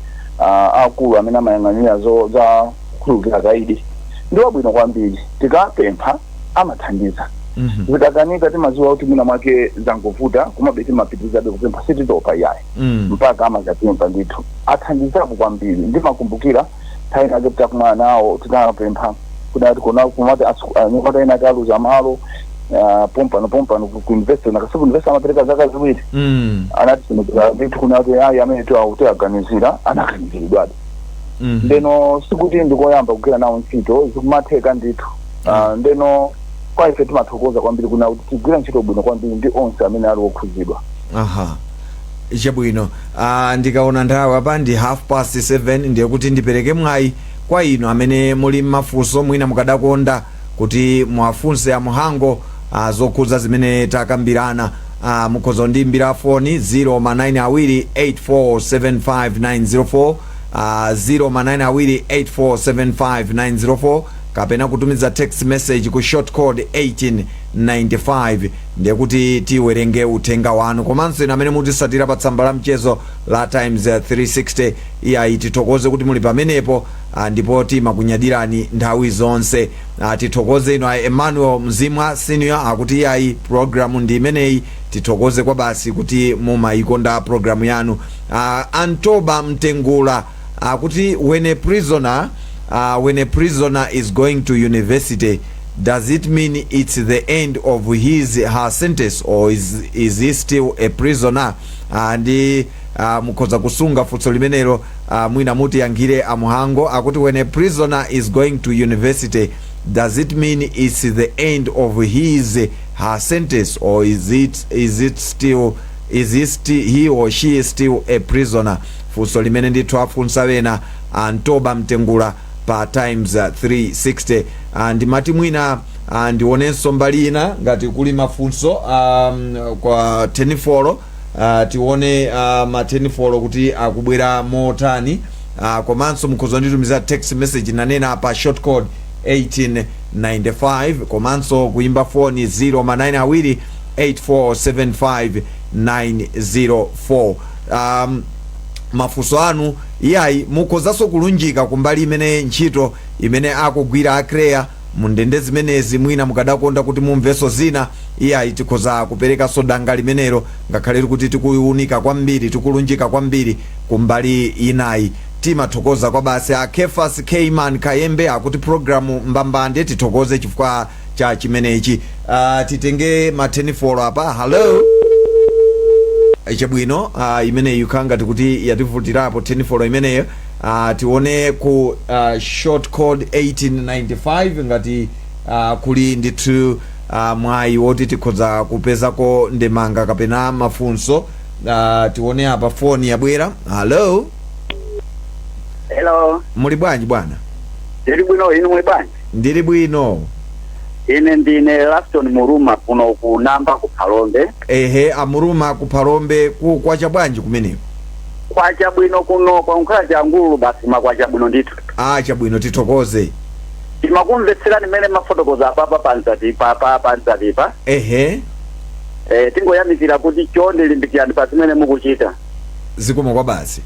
akulu amene amayang'anira za kukhululukira akaidi ndi wabwino kwambiri. Tikapempha amathandiza. Zikakanika timaziwa kuti mwina mwake zangovuta, komabe timapitirizabe kupempha, sititopa iyayi, mpaka amazapempha ndithu, athandizapo kwambiri. Ndimakumbukira nthawi inake titakumana nawo, tinapempha kuti kuna kumati anyamata ena akaluza malo pompano pompano ku university, nakasi ku university amapereka zaka 2. Anati ndithu kuna kuti ayi, amene tiwaganizira anaganiziridwadi. Ndeno sikuti ndikoyamba kugwira nawo ntchito, zikumatheka ndithu. Ndeno kwa ife timathokoza kwambiri kuna kuti tigwira ntchito bwino kwambiri ndi onse amene ali wokhuzidwa. Aha, chabwino. Ndikaona nthawi apa ndi half past 7, ndiye kuti ndipereke mwayi kwa inu amene muli mafunso, mwina mukadakonda kuti mwafunse amuhango zokhudza zimene takambirana. Mukhoza kundiyimbira foni 0 manine 2 8475904, 0 manine 2 8475904, kapena kutumiza text message ku short code 1895, ndiye kuti tiwerenge uthenga wanu. Komanso inu amene mutisatira pa tsamba la mchezo la Times 360, iyayi, tithokoze kuti muli pamenepo, ndipo timakunyadirani nthawi zonse. Tithokoze inu a Emmanuel Mzimwa Senior, akuti iyayi, programu ndi imeneyi. Tithokoze kwa basi kuti mumayikonda programu yanu. Antoba Mtengula akuti when a prisoner is going to university, does it mean it's the end of his her sentence or is he still a prisoner? Ndi mukhoza kusunga funso limenelo, mwina mutiyankhire amuhango. Akuti when a prisoner is going to university, does it mean it's the end of his her sentence or is it still is he, still, he or she is still a prisoner? Funso limene ndithu afunsa wena, Antoba Mtengula pa Times 360. Ndimati mwina ndionenso mbali ina ngati kuli mafunso kwa 10 folo. Tione ma 10 folo kuti akubwera motani. Komanso mukhoza nditumiza text message, nanena pa short code 1895, komanso kuimba foni 0 manine 2 8475 904. Mafunso anu, iyayi, mukhozanso kulunjika kumbali imene ntchito imene akugwira a Chreaa mundende zimenezi. Mwina mukadakonda kuti mumvenso zina, iyayi, tikhoza kuperekanso danga limenelo, ngakhale kuti tikuwunika kwambiri, tikulunjika kwambiri kumbali inayi. Timathokoza kwa basi. A Kefas Kman Kayembe akuti programu mbambande, tithokoze chifukwa cha chimenechi. Titenge ma 10 folo apa. Hello, chabwino. Imeneyi ikhala ngati kuti yativutirapo 10 folo imeneyo. Tione ku short code 1895 ngati kuli ndithu mwayi woti tikhoza kupezako ndemanga kapena mafunso. Tione apa, foni yabwera. Hello. Hello. Muli bwanji, bwana? Ndili bwino, inu muli bwanji? Ndili bwino. Ine ndine Laston Muruma kuno ku Namba ku Phalombe. Ehe, amuruma ku Phalombe, ku kwacha bwanji kumeneko? Kwacha bwino kuno, kwankhala changulu basi, makwacha bwino ndithu. Ah, chabwino, tithokoze. Timakumvetserani mmene mafotokoza apapa panzatipa pa panzatipa. Tingoyamikira kuti chonde limbikirani pa zimene mukuchita. Zikomo kwa basi.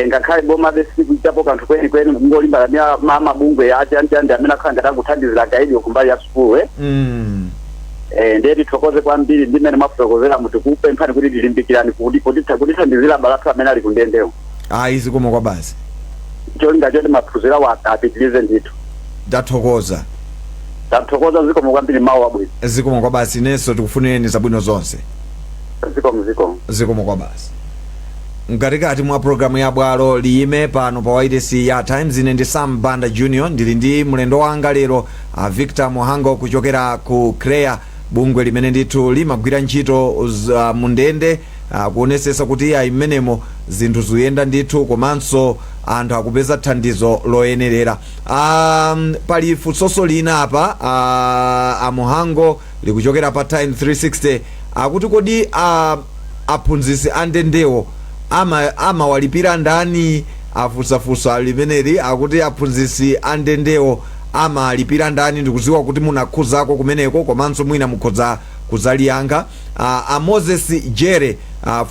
Ngakhale boma sikuitapo kanthu kwenikweni, mungolimbana ndi mabungwe achanchandi amene akhala ngati akuthandizira akaidi kumbali ya sukulu. Ndiye tithokoze kwambiri ndi mmene mafotokozera, mutikupemphani kuti tilimbikirani kuti kutithandizira abale athu amene ali kundendewo. Ayi, zikomo kwa basi. Cholinga choti maphunziro awo apitirize ndithu. Tathokoza. Tathokoza, zikomo kwambiri, mawu abwino. Zikomo kwa basi, inenso tikufunireni zabwino zonse. Zikomo, zikomo. Zikomo kwa basi. Mkatikati mwa programu ya Bwalo Liyime pano pa wailesi ya Times, ine ndi Sam Banda Junior, ndili ndi mlendo wanga lero, Victor Muhango, kuchokera ku CHREAA, bungwe limene ndithu limagwira ntchito za mundende, kuonesesa kuti ayi, mmenemo zinthu zikuyenda ndithu komanso anthu akupeza thandizo loyenerera. Pali funsoso lina apa, amuhango, likuchokera pa Time 360, akuti kodi aphunzitsi andendewo amawalipira ndani? Afunsafunsa limeneli, akuti aphunzitsi andendewo amalipira ndani? Ndikudziwa kuti munakhuzako kumeneko komanso mwina mukhoza kuzaliyankha. A Moses Jere,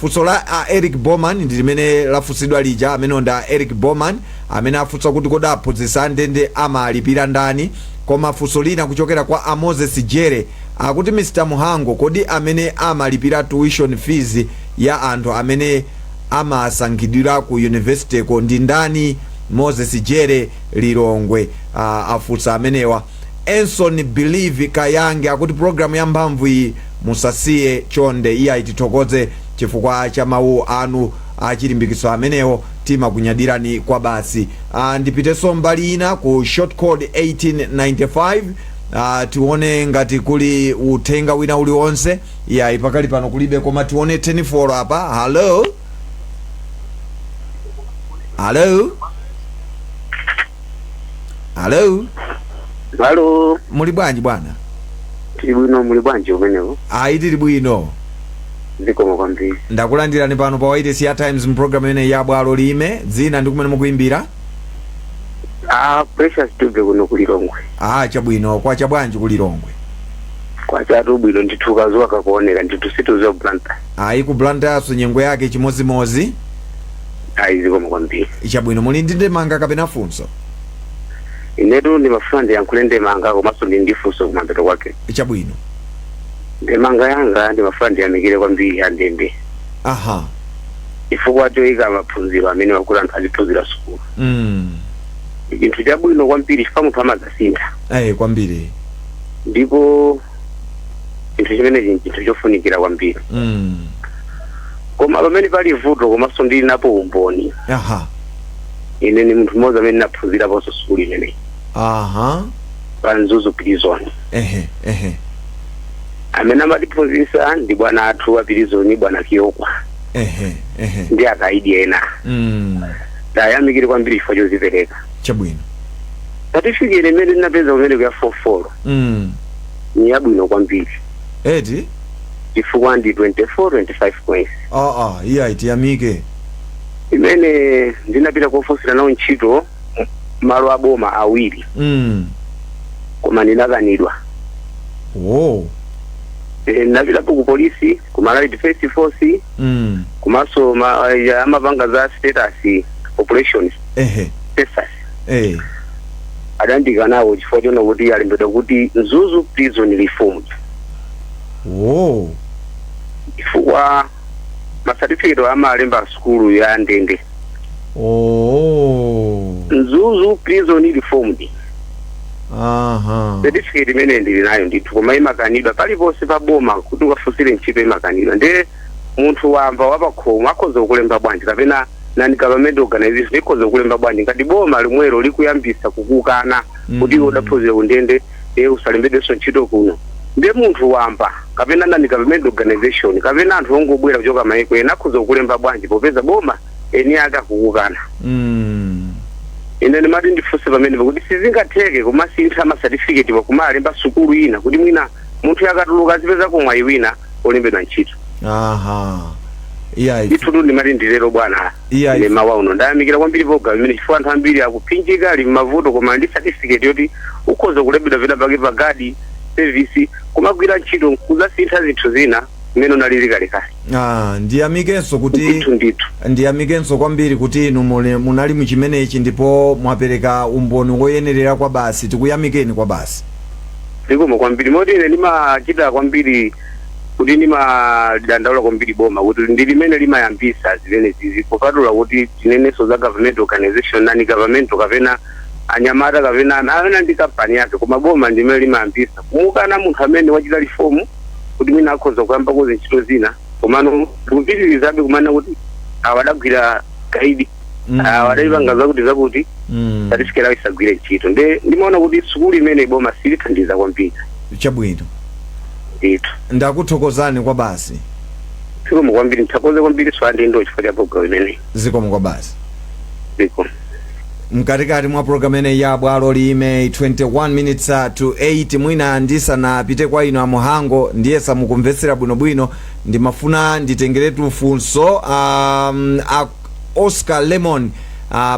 funso la Eric Bowman ndi limene lafunsidwa lija, amene ndi Eric Bowman amene afunsa kuti kodi aphunzitsi andende amalipira ndani? Koma funso lina kuchokera kwa a Moses Jere akuti, Mr Muhango, kodi amene amalipira tuition fees ya anthu amene amasankhidwira ku university ko ndi ndani? Moses Jere, Lilongwe, afunsa amenewa. Enson Believe Kayange akuti programu ya mphamvu iyi musasiye chonde. Iye ayitithokoze chifukwa cha mawu anu achilimbikitso amenewo, timakunyadirani kwa basi. Ndipitenso mbali ina ku short code 1895, tione ngati kuli uthenga wina uliwonse. Iyayi, pakali pano kulibe, koma tione 10 apa. Hello, hello, hello. Halo. Muli bwanji, bwana? Tili bwino, muli bwanji umenewo? Ayi, tili bwino. Zikomo kwambiri. Ndakulandirani pano pa wailesi ya Times mpulogalamu imene ya Bwalo Lime. Dzina ndi kumene mukuimbira? Ah, Precious Dube, kuno kulilongwe. Ah, chabwino. Kwacha bwanji kulilongwe? Kwachatu bwino ndithu, kazuwa kakuoneka ndithu, situziwa Blantyre. Ayi, ku Blantyre nyengo yake chimozimozi. Ayi, zikomo kwambiri. Chabwino, muli ndi ndemanga kapena funso? Inetu ndimafuna ndiyankhule ndemanga komanso ndi ndifunso kumapeto kwake. Chabwino. Ndemanga yanga, ndimafuna ndiyamikire kwambiri andende chifukwa choyika maphunziro amene wakuti anthu aziphunzira sukulu. Chinthu chabwino kwambiri chifukwa munthu amadzasintha. Eh, kwambiri. Ndipo chinthu chimenechi nchinthu chofunikira kwambiri. Koma pamene pali vuto, komanso ndili napo umboni, ine ni munthu mmodzi amene ndinaphunziraponso sukulu imeneyi pa Mzuzu Prison. ehe ehe Amene amatiphunzitsa ndi bwana athu wa prison, bwana Kiyokwa, ehe ehe ndi akaidi ena. Tayamikire kwambiri chifukwa chozipereka. Chabwino. Certificate imene ndinapeza kumene kuya form 4 ni yabwino kwambiri, Eti? Chifukwa ndi 24 25 points. Ah, iya, tiyamike. Imene ndinapita kofunsira nawo ntchito malo aboma awiri, koma ndinakanidwa. Wo. Ndinapitapo ku polisi, ku Malawi Defense Force, komanso amapanga za status population status. Adandika nawo chifukwa chona kuti alembedwa kuti Mzuzu Prison Reformed. Wo. Chifukwa masatifiketi amalemba sukulu ya ndende. Oh. Mzuzu Prison Reformed. Certificate imene ndili nayo ndithu, koma imakanidwa paliponse pa boma kuti ukafunsire ntchito, imakanidwa. Nde munthu wamba wapakhomo akhoza kukulemba bwanji, kapena nani government organization ikhoza kukulemba bwanji ngati boma limwero likuyambisa kukukana kuti iwe udaphunzira kundende, e usalembedwenso ntchito kuno? Nde munthu wamba kapena nani government organization kapena anthu ongobwera kuchoka maiko ena akhoza kukulemba bwanji popeza boma eni ake akukukana? Ine ndimati ndifunse pamenepo kuti sizingatheke kumasintha masatifiketi pakumalemba sukulu ina, kuti mwina munthu akatuluka azipeza mwayi wina olembedwa ntchito? Aha, iya. Ndithu ndimati ndilero, bwana. Ine mawa uno ndayamikira kwambiri program imene, chifukwa anthu ambiri akuphinjika, ali m'mavuto, koma ndi certificate yoti ukhoza kulembedwa pena pake pa guard service, kumagwira ntchito, kuzasintha zinthu zina mmene unalili kalekale. Ah, ndiyamikenso kuti Ndithu, ndithu. Ndiyamikenso kwambiri kuti inu munali muchimenechi ndipo mwapereka umboni woyenerera kwa basi. Tikuyamikeni kwa basi. Zikomo kwambiri. Moti ine ndimachita kwambiri kuti ndimadandaula kwambiri boma kuti ndi limene limayambisa zimene zizi, kupatula kuti tinenenso za government organization, nani government kapena anyamata kapena amene ndi kampani yake, koma boma ndimene limayambisa kumukana munthu amene wachita reform kuti mwina akhoza kuyamba kuzi ntchito zina, komano kupitirizabe kumana kuti Awa adagwira kaidi, awa adalipanga zakuti zakuti, certificate yawo isagwire ntchito. Nde ndimaona kuti sukulu imene boma silithandiza kwambiri. Chabwino. Ndithu. Ndakuthokozani kwa basi. Zikomo kwambiri, nthokoze kwambiri swandi ndo chifukwa cha program imeneyi. Zikomo kwa basi. Zikomo. Mkatikati mwa programu ineyi ya Bwalo Lime, 21 minutes to 8. Mwina ndisanapite kwa inu amuhango, ndiye samukumvetsera bwinobwino, ndimafuna nditengeretu funso a Oscar Lemon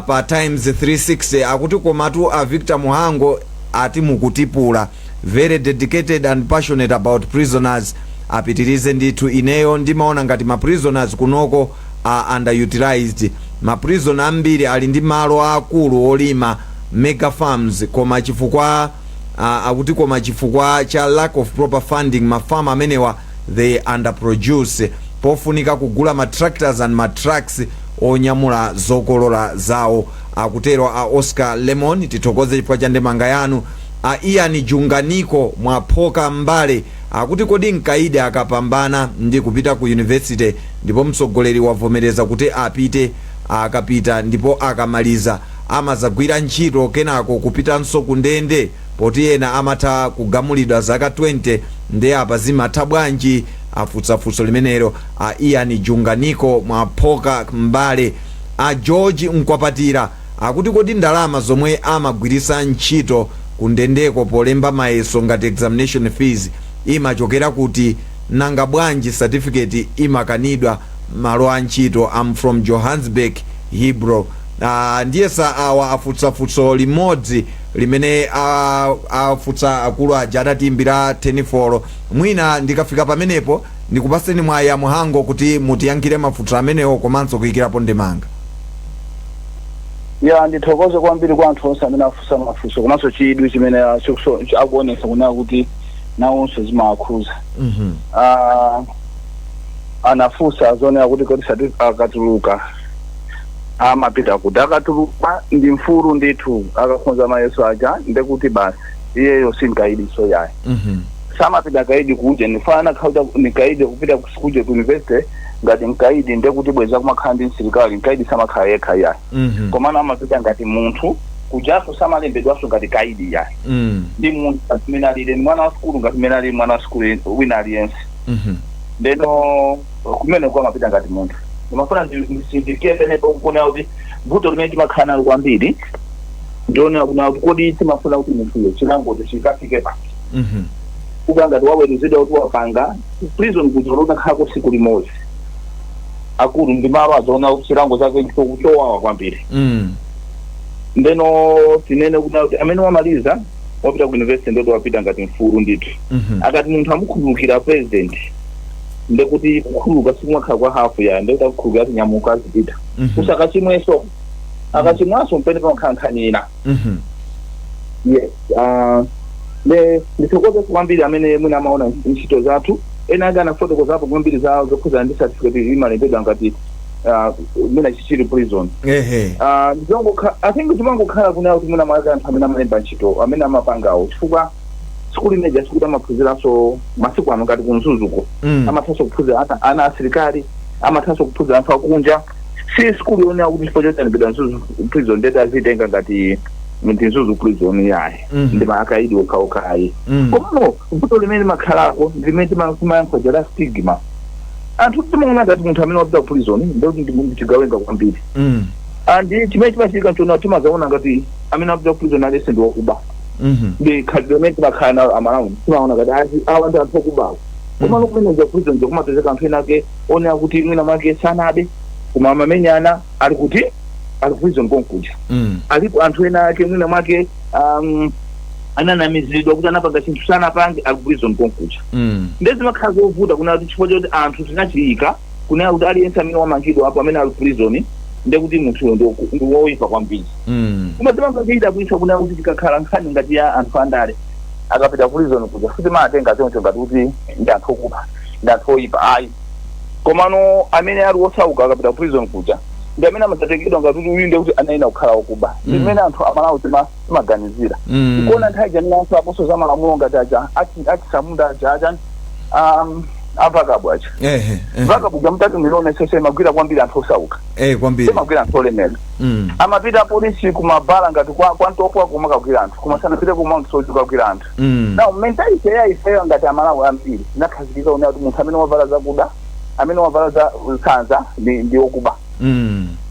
pa Times 360, akuti, "Komatu a Victor Muhango ati mukutipula, very dedicated and passionate about prisoners, apitirize ndithu. Ineyo ndimaona ngati ma prisoners kunoko are underutilized. Ma prisoner ambiri ali ndi malo akulu olima, mega farms, koma chifukwa akuti koma chifukwa cha lack of proper funding, mafamu amenewa they underproduce. Pofunika kugula ma tractors and ma trucks onyamula zokolola zawo." Akutero a Oscar Lemon. Tithokoze chifukwa cha ndemanga yanu. A Ian Junganiko Mwaphoka Mbale akuti, "Kodi mkaidi akapambana ndi kupita ku university, ndipo mtsogoleri wavomereza kuti apite, akapita ndipo akamaliza amazagwira ntchito kenako kupitanso ku ndende, poti ena amatha kugamulidwa zaka 20, ndi apa zimatha bwanji?" Afunsafunso limenelo a Ian Junganiko Mwaphoka Mbale. A George Mkwapatira akuti, "Kodi ndalama zomwe amagwirisa ntchito ku ndendeko polemba mayeso ngati examination fees imachokera kuti? Nanga bwanji certificate imakanidwa malo a ntchito? Am from Johannesburg, Hebron." Ndiyesa awa afunsafunso limodzi limene afutsa akulu aja adatiimbira 10. Mwina ndikafika pamenepo ndikupaseni mwayi amuhango kuti mutiyankhire mafunso amenewo komanso kuyikirapo ndemanga. Ya, ndithokoze kwambiri kwa anthu onse amene afunsa mafunso komanso chidwi chimene akuonesa kunena kuti nawonso zimawakhuza. Ah, anafunsa zonena kuti kodi akatuluka amapita kuti? Akatuluka ndi mfulu ndithu. Akakhonza mayeso aja, ndekuti basi, iyeyo sinkaidiso yayi. Samapita kaidi kuje ndifana khauta nikaidi kupita kuje ku university ngati nkaidi, ndekuti bweza kumakhala ndi msilikali. Nkaidi samakhala yekha yayi. Komano amapita ngati munthu kujaso, samalembedwaso ngati kaidi yayi. Ndi munthu ngati mmene alili, ni mwana wa sukulu ngati mmene alili mwana wa sukulu wina aliyense. Ndeno kumene kwa amapita ngati munthu. Ndimafuna ndisindikie penepo kuona kuti vuto limene timakhala nalo kwambiri ndionera kuna kuti kodi timafuna kuti munthuyo chilangocho chikafike pati? Kuka ngati waweruzidwa kuti wapanga prison kuja, utakhalako tsiku limodzi, akulu, ndi malo azaona kuti chilango chake chowawa kwambiri. Ndeno tinene kuti amene wamaliza wapita ku university, ndoti wapita ngati mfulu ndithu. Akati munthu amukhululukira president, ndekuti kukhululuka sikumakhala kwa hafu ya, ndekuti akukhululukira ati nyamuka azipita. Usakachimweso, akachimwaso mpene pamakhala nkhani ina. Yes, ne ndithokoze kwambiri amene mwina amaona ntchito zathu. Ena ake anafotokozapo kwambiri za zokhuzana ndi certificate imalembedwa ngati mwina Chichiri Prison. I think zimangokhala kunena kuti mwina mwake anthu amene amalemba ntchito, amene amapangawo, chifukwa sukulu imeja sikuti amaphunziranso masiku ano ngati kumzuzuko. Amathanso kuphunzira ana asilikali, amathanso kuphunzira anthu akunja. Si sukulu yonena kuti chifukwa choti alembedwa Mzuzu Prison ndeti azitenga ngati ndi Mzuzu Prison yayi. Ndi maakaidi okhaokha ayi. Komano vuto limene limakhalako ndi limene timayankha la stigma. Anthu timaona ngati munthu amene wapita ku prison ndekuti ndi chigawenga kwambiri. Andi chimene chimachitika nchona timazaona ngati amene wapita ku prison aliyense ndi wakuba. Ndi khalidwe limene timakhala nalo Amalawi, timaona ngati awa ndi anthu okubawo. Komano kumene za prison kumapezeka anthu ena ake onera kuti mwina mwake sanabe koma amamenyana, ali kuti ali ku prison konkuja. Alipo anthu ena ake mwina mwake ananamiziridwa kuti anapanga chinthu sanapange, ali ku prison konkuja. Nde zimakhala zovuta kunena kuti chifukwa choti anthu tinachiyika kunena kuti aliyense amene wamangidwa apo, amene ali ku prison, ndekuti munthuyo ndi woyipa kwambiri. Koma timangachita kuitsa kunena kuti tikakhala nkhani ngati ya anthu andale akapita ku prison kuja, sitimatenga choncho ngati kuti ndi anthu okupha, ndi anthu oyipa ayi. Komano amene ali osauka akapita ku prison kuja ndi amene amasatengedwa ngati kuti uyu ndiye kuti anayenera kukhala wokuba. Ndi mmene anthu Amalawi timaganizira. Kuona nthawi ija anthu aposo za malamulo ngati aja achisamunda aja aja A vacab aja. ehe ehe. Vacab uja mutati milionese imagwira kwambiri anthu osauka. Kwambiri. Imagwira anthu olemera. Amapita apolisi kumabala ngati kwa Ntopwa kumakagwira anthu, koma sanapite ku Mount Soche kukagwira anthu. Now mentality ya ifeyo ngati Amalawi ambiri inakhazikika una kuti munthu amene wavala zakuda, amene wavala za sanza ndi wokuba.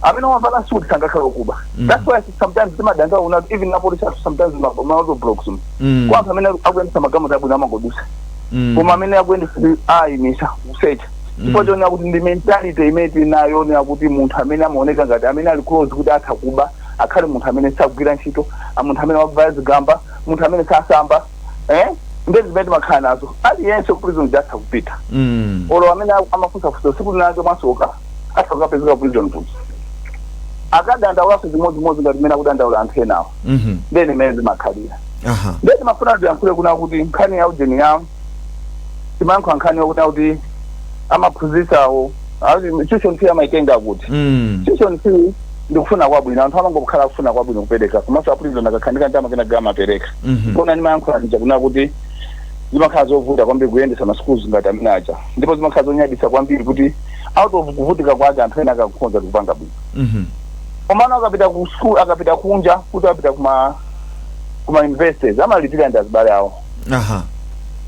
Amene wavala suit sangakhala wokuba. That's why sometimes timadandaula kuti even na police athu sometimes ma road blocks kwa anthu amene akuyendesa magalimoto abwino amangodusa, koma amene akuyendesa ayimisa kusecha, chifukwa chonena kuti ndi mentality imene tinayo yonena kuti munthu amene amaoneka ngati amene ali close kuti atha kuba akhale munthu amene sagwira ntchito, munthu amene wavala zigamba, munthu amene sasamba, eh, ndezi zimene timakhala nazo. Aliyense ku prison atha kupita. Olo amene amafunsafunsa siku linake mwasoka atha kukapezeka prison kuja, akadandaulaso zimodzimodzi ngati mmene akudandaula anthu enawo. Ndeni imene zimakhalira. Ndiye timafuna tiyankhule kuna kuti nkhani ya ujeni ya timayankhula nkhani yakuti kuti amaphunzisawo tuition fee amaitenga kuti tuition fee ndikufuna kwabwino, anthu amangokhala kufuna kwabwino kupereka, komanso a prison akakhandika ndi amakena gama apereka. Kona ndimayankhula ndija kuna kuti zimakhala zovuta kwambiri kuyendesa ma schools ngati amene aja, ndipo zimakhala zonyadisa kwambiri kuti out of kuvutika kwake anthu ena akakukhonza kupanga bwino. Komano akapita ku school, akapita kunja kuti apita kuma universities, amalipira ndi azibale awo.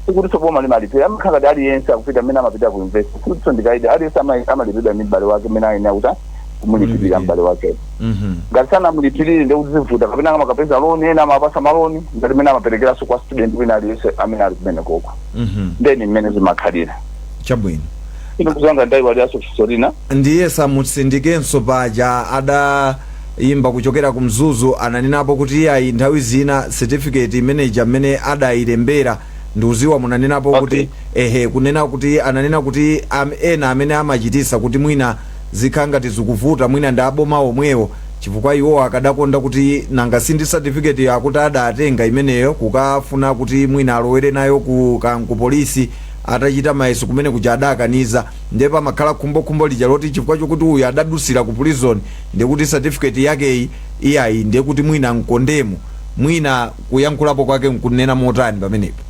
Sikuti boma limalipira, amakhala ngati aliyense akupita amene amapita ku university, sikuti ndikaida aliyense amalipira ndi m'bale wake amene ayenera kuti kumulipirira m'bale wake. Ngati sanamulipirire ndi kuti zivuta, kapena amakapeza loan, ena amapasa ma loan ngati mmene amaperekeranso kwa student wina aliyense amene ali kumene koko. Ndeni mmene zimakhalira. Chabwino. Ino kuzanga ndayiwaliranso funso lina. Ndiye samutsindikenso paja adayimba kuchokera ku Mzuzu, ananenapo kuti iyayi, nthawi zina certificate imeneja mmene adayilembera, ndiuziwa munanenapo kuti ehe, kunena kuti ananena kuti ena amene amachitisa kuti mwina zikhala ngati zikuvuta mwina ndi aboma omwewo, chifukwa iwo akadakonda kuti nanga sindi certificate akuti adatenga imeneyo kukafuna kuti mwina alowere nayo ku polisi, atachita mayeso kumene kuja adakaniza. Ndiye pamakhala khumbokhumbo lija loti chifukwa chokuti uyu adadusira ku prison, ndiye kuti certificate yakeyi iyayi, ndiye kuti mwina nkondemo. Mwina kuyankhulapo kwake nkunena motani pamenepo?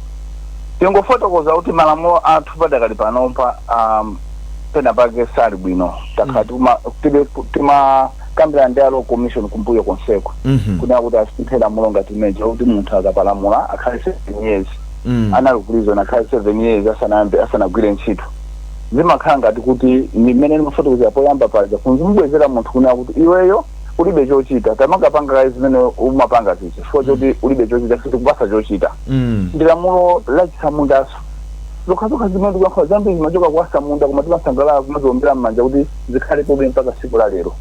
Tingofotokoza kuti malamulo athu padakali panopa pena pake sali bwino. Takhala timakambirana ndi a Law Commission kumbuyo konseko kunena kuti asinthe lamulo ngati imeneja kuti munthu akapalamula akhale 7 years anali ku prison, akhale 7 years asanayambe, asanagwire ntchito. Zimakhala ngati kuti ni mmene ndimafotokozera poyamba paja, kunzimubwezera munthu kunena kuti iweyo ulibe chochita, tamakapanga kayi zimene umapanga zichi chifukwa choti ulibe chochita, sitikupasa chochita. Ndi lamulo lachisamundaso zokhazokha zimene tikuyankhula zambiri zimachoka kwa samunda, koma timasangalala kumaziombera m'manja kuti zikhalepobe mpaka tsiku la lero.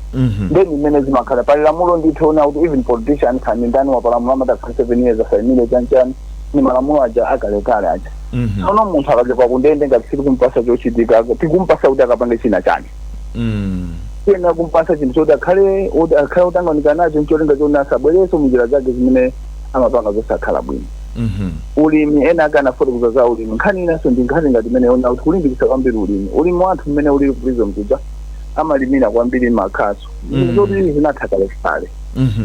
Ndeni mmene zimakhala. Pali lamulo ndithu ona kuti even politician khani ndani wapalamula amati akhale 7 years asayimire chanchani, ni malamulo aja akalekale aja. Tsono munthu akachoka kundende, ngati sitikumpasa chochitika, tikumpasa kuti akapange china chani? Tiyenera kumpasa chinthu choti akhale otanganika nacho, ncholinga choti asabwereso munjira zake zimene amapanga zosakhala bwino. Ulimi, ena ake anafotokoza za ulimi. Nkhani inanso ndi nkhani ngati imene yona kuti kulimbikitsa kwambiri ulimi. Ulimi wathu mmene ulili ku prison kuja, amalimira kwambiri makhaso, zoti zinatha kalekale.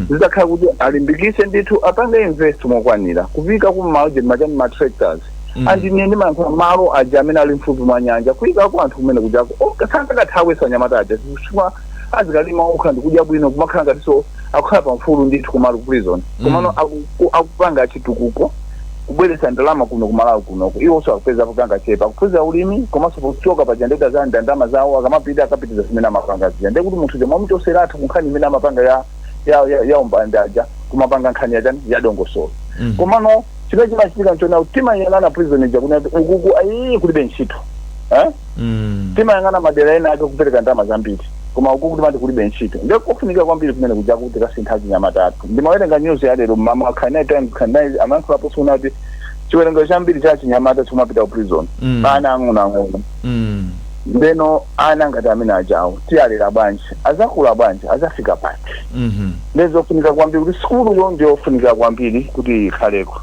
Zitakhala kuti alimbikise ndithu, apange invest mokwanira kupika ku mauje machani, ma tractors. Andine ndimayankhula malo aja amene ali mfupi mwa nyanja, kuyikako anthu kumene kujako sangakathaweso anyamata aja, chifukwa azikalima okha ndikudya bwino, kumakhala ngatinso akukhala pamfulu ndithu kumalo ku prison. Komano akupanga chitukuko, kubweretsa ndalama kuno kumalawi kunoko, iwonso akupezapo kangachepa, akuphunzira ulimi, komanso pochoka paja ndekuti azalanda ndalama zawo, akamapita akapitiza zimene amapanga zija. Ndekuti munthu chomwe amuchoseratu kunkhani imene amapanga ya umbandaja, kumapanga nkhani yachani, ya dongosolo. Komano chimene chimachitika nchona kuti timayang'ana prison ija kuna kuti ukuku ayi kulibe ntchito, eh? Timayang'ana madera ena ake kupereka ndalama zambiri, koma ukuku timati kulibe ntchito. Ndiye kofunika kwambiri kumene kuja kuti kasintha chinyamata athu. Ndimawerenga news ya lero mama Khanai Times, Khanai amayankhulapo suna kuti chiwerengero chambiri cha chinyamata chikumapita ku prison, ana ang'onoang'ono. Ndeno ana ngati amene ajawo tiyalera bwanji? Azakula bwanji? Azafika pati? Ndezofunika kwambiri kuti sukuluyo ndiyofunika kwambiri kuti ikhaleko.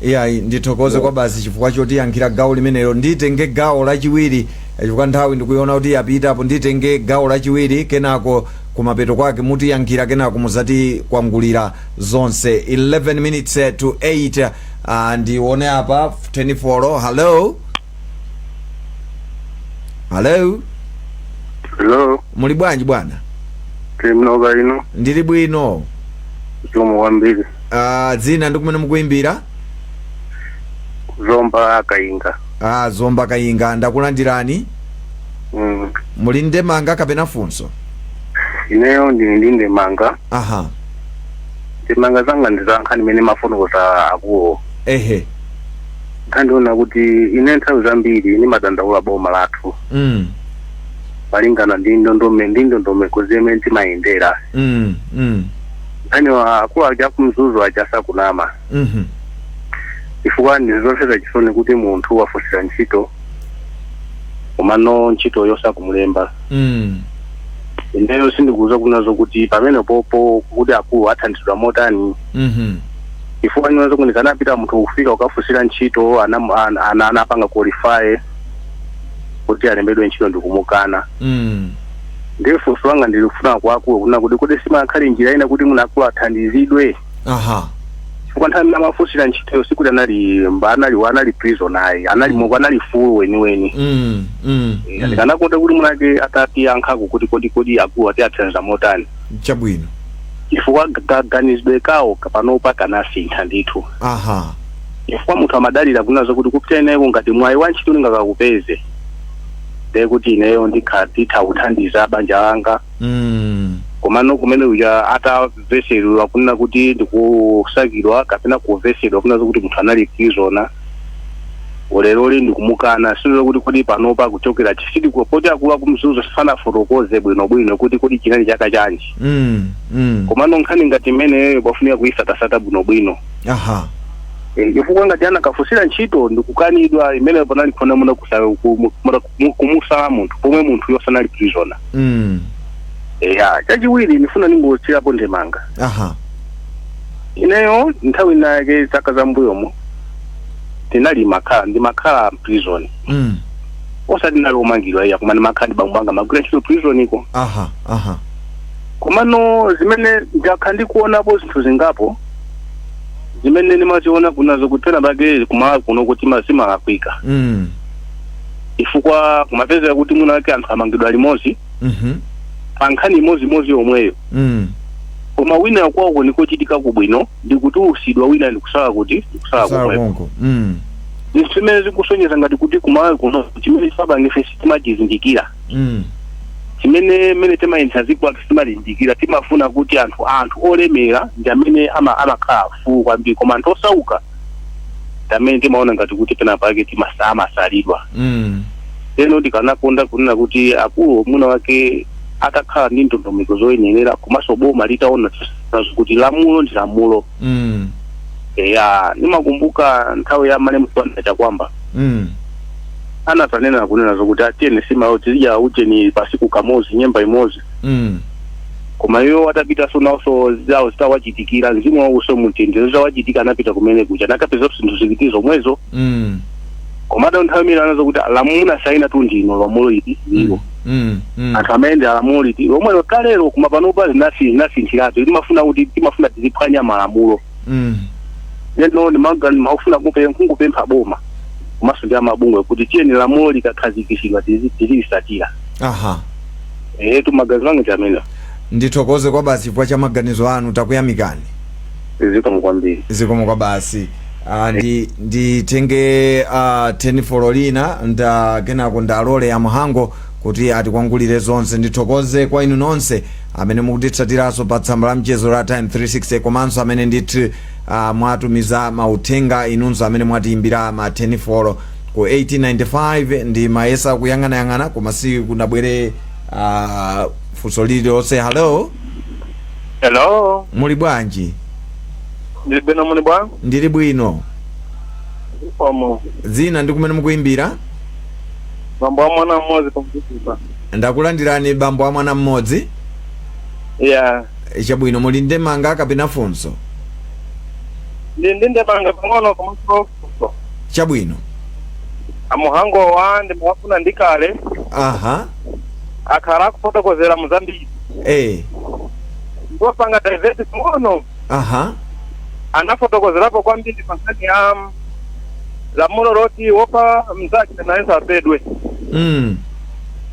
Iyayi, ndithokoze kwa basi chifukwa chotiyankhira gawo limenelo. Nditenge gawo lachiwiri, chifukwa nthawi ndikuiona kuti yapitapo. Nditenge gawo lachiwiri, kenako kumapeto kwake mutiyankhira, kenako muzati kwangulira zonse. 11 minutes to 8. Ndione apa 24. Hello. Hello. Hello. Muli bwanji bwana? Tili ino. Ndili bwino. Zikomo kwambiri. Dzina ndi kumene mukuimbira? Zomba Kayinga. Zomba Kayinga, ndakulandirani. Muli ndemanga kapena funso? Ineyo ndili ndi ndemanga. Aha. Ndemanga zanga ndi za nkhani imene mafotokoza akuwo. Ehe. Nkhani kuti ine nthawi zambiri ndimadandaula boma lathu malingana ndi ndondomeko zimene timayendera. Nkhani akulu aja kumzuzu aja sakunama. Chifukwa ndi zomvetsa chisoni kuti munthu wafunsira ntchito komano ntchito yosakumulemba. Ineyo sindikuza kunazo kuti pamene popo kuti akulu athandizidwa motani. Chifukwa nyozo kuti kanapita munthu kufika ukafunsira ntchito anapanga qualify kuti alembedwe ntchito ndikumukana. Ndiye funso langa ndilifuna kwa akulu kuna kuti kodi simakhale njira ina kuti munthu akulu athandizidwe. Aha. Chifukwa nthawi imene amafunsira ntchitoyo sikuti anali prison ayi, anali moko anali full weniweni. Ndikanakonda kuti munake atatiyankhako kuti kodi akulu ati athandiza motani. Chabwino. Chifukwa kaganizidwe kawo panopa kanasintha ndithu. Aha. Chifukwa munthu amadalira kunazo kuti kupita ineyo ngati mwayi wa ntchito ndingakakupeze, ndiye kuti ineyo nditha kuthandiza banja langa. Komano kumene uja atavesedwa kunena kuti ndikusakidwa kapena kuvesedwa kunazo kuti munthu anali prisoner, leroli ndikumukana. Sindizo kuti kodi panopa kuchokera chisidi poti akulu akumzuzu sanafotokoze bwinobwino kuti kodi chinali chaka chanji. Komano nkhani ngati imeneyo pafunika kuyisatasata bwinobwino. Aha. Chifukwa ngati anakafunsira ntchito ndikukanidwa, imeneyo panali khona muna kumusala munthu pomwe munthu yosanali prisoner. Eya, chachiwiri ndifuna ningotsirapo ndemanga. Aha. Ineyo nthawi inake zaka zambuyomo tinali ndimakhala prison. Osati ndinali omangidwa iya, koma ndimakhala ndi bambo anga magwira ntchito prison iko. Aha. Aha. Komano zimene ndakhala ndikuonapo zinthu zingapo zimene ndimaziona kunazo kuti pena pake kumala kuno kuti zimalakwika. Chifukwa kumapezeka kuti mwina wake anthu amangidwa limodzi pa nkhani imodzi yomweyo. Koma wina kwako nikochitika kubwino ndikutulusidwa, wina ndikusala kuti ndikusala komweko. Zinthu zimene zikusonyeza ngati kuti kumala kuno chimene timapangife sitimachizindikira. Chimene mmene timayendetsa dziko lathu sitimalizindikira. Timafuna kuti anthu olemera ndi amene amakhala afulu kwambiri, koma anthu osauka ndi amene timaona ngati kuti pena pake amasalidwa. Lero ndikanakonda kunena kuti akulu mwina wake atakhala ndi ndondomeko zoyenerera, komanso boma litaona kuti lamulo ndi lamulo. Eya, nimakumbuka nthawi ya malemu Banda Chakwamba. Anatanena kunena zokuti atiyeni simayo tizidya ucheni pasiku kamozi nyemba imodzi. Koma iwo atapita nawonso zawo zitawachitikira, mzimu wawuso mutendere zitawachitika, anapita kumene kuja nakapeza zinthu zikiti zomwezo. Komatu nthawi imene anazo kuti lamulo saina tu ndino lamulo iti liko. Anthu amene alamulo iti lomwelo kalero, koma panopa zinasinthiratu. Timafuna kuti timafuna tiziphwanya malamulo. Lero ndimafuna kungopempha boma komanso ndi amabungwe kuti tiyeni lamulo likakhazikitsidwa tizilisatira. Aha. Maganizo anga ndi amene. Ndithokoze kwa basi chifukwa cha maganizo anu, takuyamikani. Zikomo kwambiri. Zikomo kwa basi. Nditenge 10 lina nda kenako ndalole amuhango kuti atikwangulire zonse. Ndithokoze kwa inu nonse amene mukutitsatiranso pa tsamba la mchezo la Time 360, komanso amene ndithu mwatumiza mauthenga, inunso amene mwatiimbira ma 10 ku 1895. Ndi mayesa kuyang'anayang'ana koma si kunabwere funso lililonse. Hello. Hello. Muli bwanji? Ndili bwino, muli bwa? Ndili bwino. Omo. Dzina ndi kumene mukuimbira? Bambo wa mwana mmodzi pamkusipa. Ndakulandirani bambo wa mwana mmodzi. Yeah. Chabwino, muli ndemanga kapena funso? Ndi ndemanga pang'ono komanso funso. Chabwino. Amuhango wa ndimawafuna ndikale. Aha. Akhala akufotokozera muzambiri. Ndopanga divert pang'ono. Aha. Anafotokozerapo kwambiri pa nkhani ya lamulo loti wopa mzake nayenso apedwe.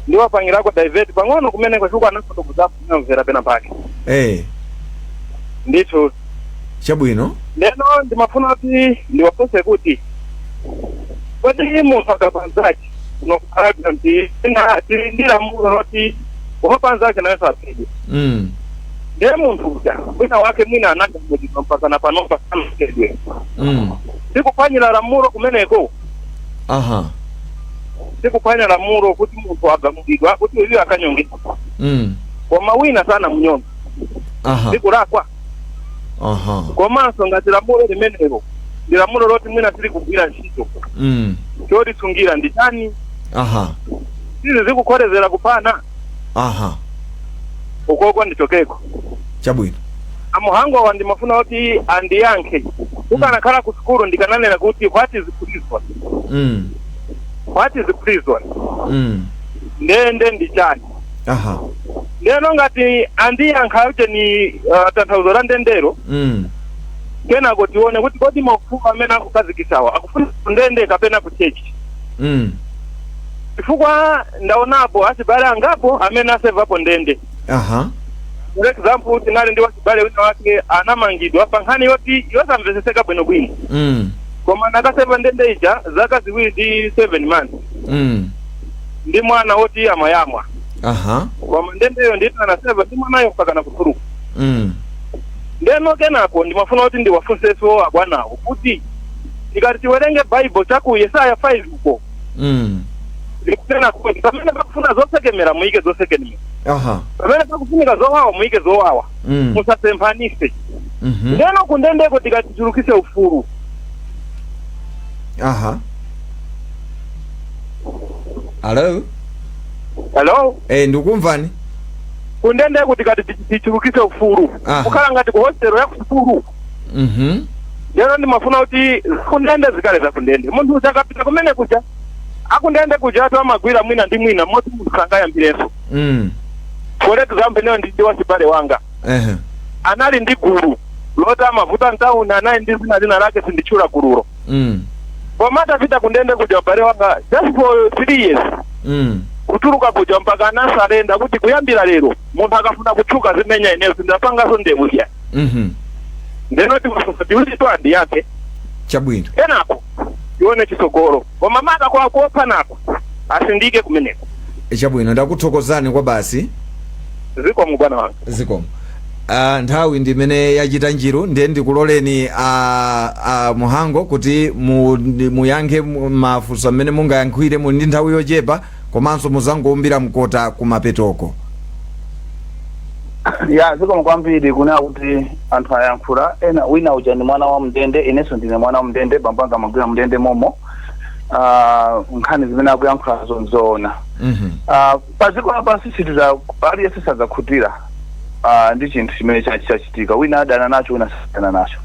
Ndiwapangirako divert pang'ono kumeneko chifukwa anafotokozapo, ndinamvera pena pake. Ndithu. Chabwino. Lero ndimafuna kuti ndiwafunse kuti kodi munthu akapha nzake kuno ndi tili ndi lamulo loti wopha nzake nayenso aphedwe. Ndiye munthu uja mwina wake mwina anagamulidwa mpaka na panopa sanaphedwe. Sikuphwanyira lamulo kumeneko? Sikuphwanya lamulo kuti munthu agamulidwa kuti uyu akanyongedwa, koma wina sanamunyonga? Sikulakwa? Komanso ngati lamulo limenelo ndi lamulo loti mwina sili kugwira ntchito, cholisungira ndi chani? Sizi zikukholezera kuphana? Ukoko ndichokeko. Chabwino. Amuhango awa ndimafuna kuti andiyankhe. Kukanakhala ku sukulu ndikananena kuti, "What is prison?" What is prison? Ndende ndi chani? Ndeno ngati andiyankha kuti ni tanthauzo la ndendero, kenako tione kuti kodi maufulu amene akukhazikisawa akufuna kundende kapena ku church? Chifukwa ndaonapo achibale angapo amene asevapo ndende. For example, tinali ndi wachibale wina wake anamangidwa pa nkhani yoti yosamveseseka bwinobwino, koma nakaseva ndende ija zaka 2 ndi 7 months, ndi mwana woti amayamwa. Koma ndendeyo nditi anaseva ndi mwanayo mpaka nakutuluka. Ndeno kenako ndimafuna kuti ndiwafunsenso abwanawo kuti tikati tiwerenge Baibo chaku Yesaya 5 uko, likunena kuti pamene pakufuna zosekemera muyike zosekemera, pamene pakufunika zowawa muyike zowawa, musasemphanise. Ndeno kundendeko tikati tichulukise ufulu, Hello? Hello? Ndikumvani. Kundendeko tikati tichulukise ufulu, kukhala ngati ku hostel ya kusukulu. Lero ndimafuna kuti kundende zikale za kundende. Munthu uja akapita kumene kuja, akundende kuja atu amagwira mwina ndi mwina moti munthu sangayambirenso. For example, ineyo ndi wachibale wanga, anali ndi gulu loti amavuta mtawuni, anali ndi zina lina lake, sinditchula gululo. Koma atapita kundende kuja ubale wanga, just for 3 years, kutuluka kuja mpaka anasalenda kuti kuyambira lero munthu akafuna kutchuka zimenya ineyo, sindapangaso ndewu iya. Ndeno timafunsa tiwiri twandi yake. Chabwino. Kenako tione chisogolo, koma maka kwa kuopha nako asindike kumeneko. Chabwino, ndakuthokozani kwa basi. Zikomo, bwana wanga. Zikomo. Nthawi ndimene yachita njiru, ndiye ndikuloleni Muhango kuti muyankhe mafunso amene mungayankhire. Muli ndi nthawi yochepa, komanso muzangowombera mkota kumapetoko. Ya, zikomo kwambiri. Kunena kuti anthu ayankhula ena, wina uja ndi mwana wa mndende, inenso ndine mwana wa mndende, bambo anga amagwira mndende momo. Nkhani zimene akuyankhulazo nzoona. Pa dziko lapansi sitiza aliyense sadzakhutira ndi chinthu chimene chachitika. Wina adana nacho, wina sadana nacho.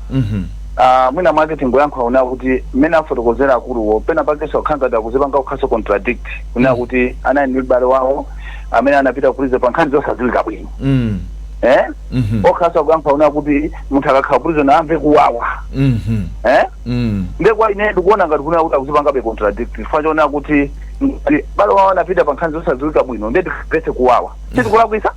Mwina mwake tingoyankhula kunena kuti mmene afotokozera akuluwo, pena pakenso akukhala ngati akuzipanga kukhaso contradict, kunena kuti anali ndi m'bale wawo amene anapita kuliza pa nkhani zosadziwika bwino. Okhaso akuyankhula kunena kuti munthu akakhala prison amve kuwawa. Ndiye kwa ine ndikuona ngati kunena kuti akuzipangabe contradict, chifukwa choona kuti ngati bale wawo anapita pa nkhani zosadziwika bwino, ndiye tikamvetse kuwawa sitikulakwisa.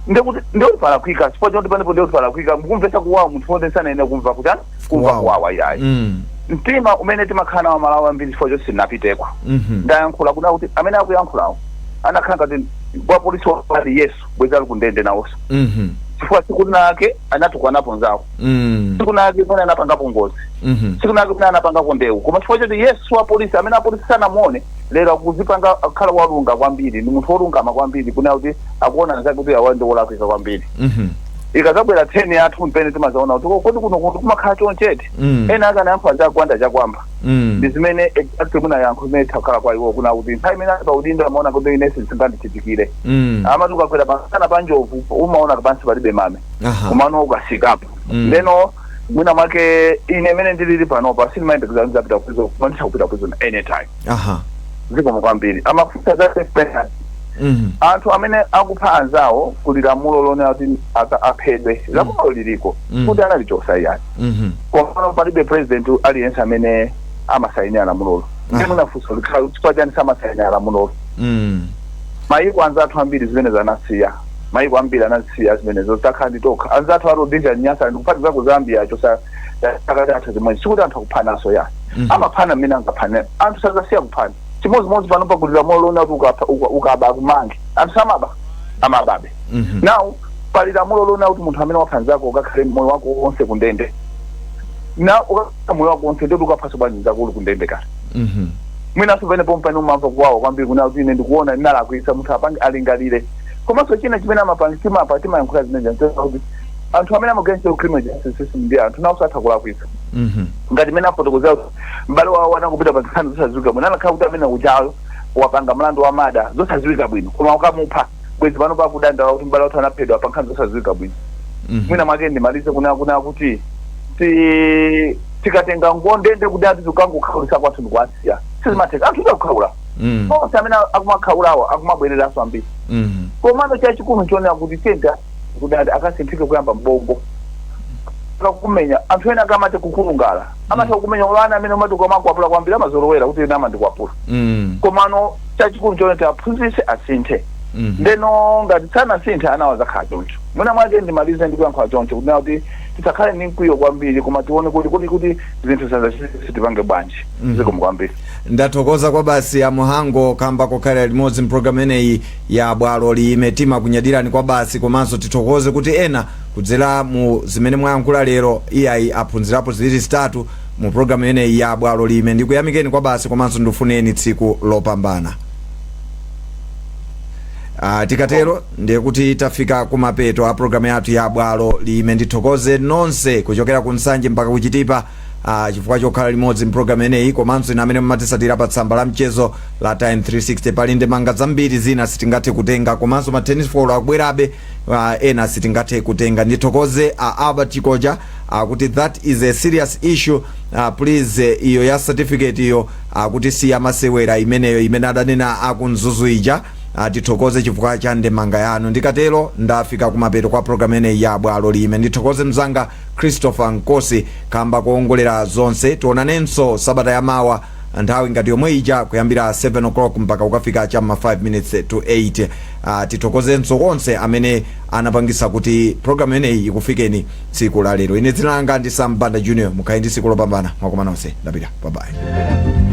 Ndekuti ndikuti palakwika, chifukwa choti panepo ndikuti palakwika mukumvetsa kuwawa munthu wonse sanayenera kumva kuti kumva Kuwawa. kuwawa iyayi. Mtima umene timakhala nawo Malawi ambiri, chifukwa choti sitinapiteko. Ndayankhula kuna kuti amene akuyankhulawo anakhala ngati wa polisi wali Yesu bwezi ali kundende nawonso, chifukwa tsiku linake anatukwanapo nzawo, tsiku linake pamene anapangapo ngozi, tsiku linake pamene anapangako ndewu, koma chifukwa choti Yesu wa polisi amene apolisi sanamuone, lero akuzipanga akukhala walunga kwambiri, ndi munthu wolungama kwambiri, kunena kuti akuona nzake kuti awa ndi wolakwika kwambiri. Ikazabwera turn yathu mpene timazaona kuti kodi kuno kuti kumakhala chonchete. Ena akanayankhula chakwanda chakwamba, ndi zimene exactly munayankho zimene takhala kwa iwo, kuna kuti nthawi imene ali pa udindo amaona kuti ine sizingandichitikire. Amati ukakwera pasana pa njovu umaona pansi palibe mame, komano ukasikapo. Ndeno mwina mwake ine imene ndilili panopa sindimayembekeza ndizapita prison, koma nditha prison anytime. Zikomo kwambiri. Amafunsa za death penalty. Anthu amene akupha anzawo, kuli lamulo lonena kuti aphedwe. Lamulo liliko, kuti analichosa iyani, komano palibe president aliyense amene amasayinira lamulolo. Ndi munafunsa likhala chifukwa chani samasayinira lamulolo. Mayiko anzathu ambiri zimene zanasiya, mayiko ambiri anasiya zimenezo. Takhala ndi tokha anzathu a Rhodesia, Nyasa, ndikuphatiza ku Zambia chosa chaka chatha zimwe. Sikuti anthu akuphanaso ya, amaphana mmene angaphane, anthu sazasiya kuphana. Chimodzimodzi pano pakuti lamulo lona kuti ukaba akumange, anthu samaba, amababe. Now pali lamulo lona kuti munthu amene wapha nzako ukakhale moyo wako wonse kundende. Na ukakhala moyo wako wonse, ndoti ukaphaso bwanji nzako uli kundende kale? Mwinaso pene pompane umamva kuwawa kwambiri kuna kuti ine ndikuona ndinalakwitsa, munthu apange alingalire. Komanso china chimene amapanga, timapa timayankhula zimene kuti anthu amene amagwira ntchito criminal justice system ndi anthu nawo satha kulakwitsa. Ngati mmene afotokozera kuti m'bale wawo anangopita pa nkhani zosadziwika bwino, anakhala kuti amene ujayo wapanga mlandu wa murder zosadziwika bwino, koma ukamupha, bwezi pano pakudandaula kuti m'bale wathu anaphedwa pa nkhani zosadziwika bwino. Mwina mwake ndimalize kuna kuti tikatenga ngondende kuti ati tikangokhaulisa kwathu ndikuasiya, sizimatheka. Anthu takukhaula, onse amene akumakhaulawo akumabwereranso ambiri. Komano chachikulu nchionera kuti tenta kuti ati akasinthike kuyamba mbongo akakumenya. Anthu ena akamati kukulungala, amatha kukumenya ana amene umati ukamakwapula kwambiri, amazolowera kuti ena amandikwapula. Komano chachikulu nchione tiaphunzitse asinthe. Ndeno ngati sanasinthe, ana wazakhala choncho. Mwina mwake ndimalize ndikuyankhula choncho kuti tisakhale ndi mkwiyo kwambiri, koma tione kuti zinthu sazachitipange bwanji. Zikomo kwambiri. Ndathokoza kwa basi, amuhango, kamba kokhalira limodzi mpulogalamu imeneyi ya Bwalo Liyime. Timakunyadirani kwa basi, komanso tithokoze kuti ena kudzera mu zimene mwayankhula lero, iyayi, aphunzirapo ziwiri zitatu mu pulogalamu imeneyi ya Bwalo Liyime. Ndikuyamikeni kwa basi, komanso ndifuneni tsiku lopambana. Tikatero ndiye kuti tafika kumapeto a programu yathu ya Bwalo Liyime. Ndithokoze nonse kuchokera ku Nsanje mpaka kuchitipa chifukwa chokhala limodzi mpulogalamu imeneyi, komanso ine amene mumatisatira pa tsamba la mchezo la Time 360. Pali ndemanga zambiri, zina sitingathe kutenga, komanso ma tennis foul akubwerabe, ena sitingathe kutenga. Ndithokoze Albert Chikoja akuti that is a serious issue, please, iyo ya certificate iyo akuti si yamasewera imeneyo imene adanena akumzuzu ija. Tithokoze chifukwa cha ndemanga yanu. Ndikatero ndafika kumapeto kwa programu imeneyi ya Bwalo Liyime. Ndithokoze mzanga Christopher Nkosi kamba kuongolera zonse. Tionanenso sabata yamawa nthawi ngati yomwe ija, kuyambira 7 o'clock mpaka kukafika chamma 5 minutes to 8. Tithokozenso konse amene anapangisa kuti programu imeneyi ikufikeni tsiku la lero. Ine dzina langa ndi Sam Banda Junior. Mukhale ndi tsiku lopambana. Mwakoma nonse, ndapita, bye bye.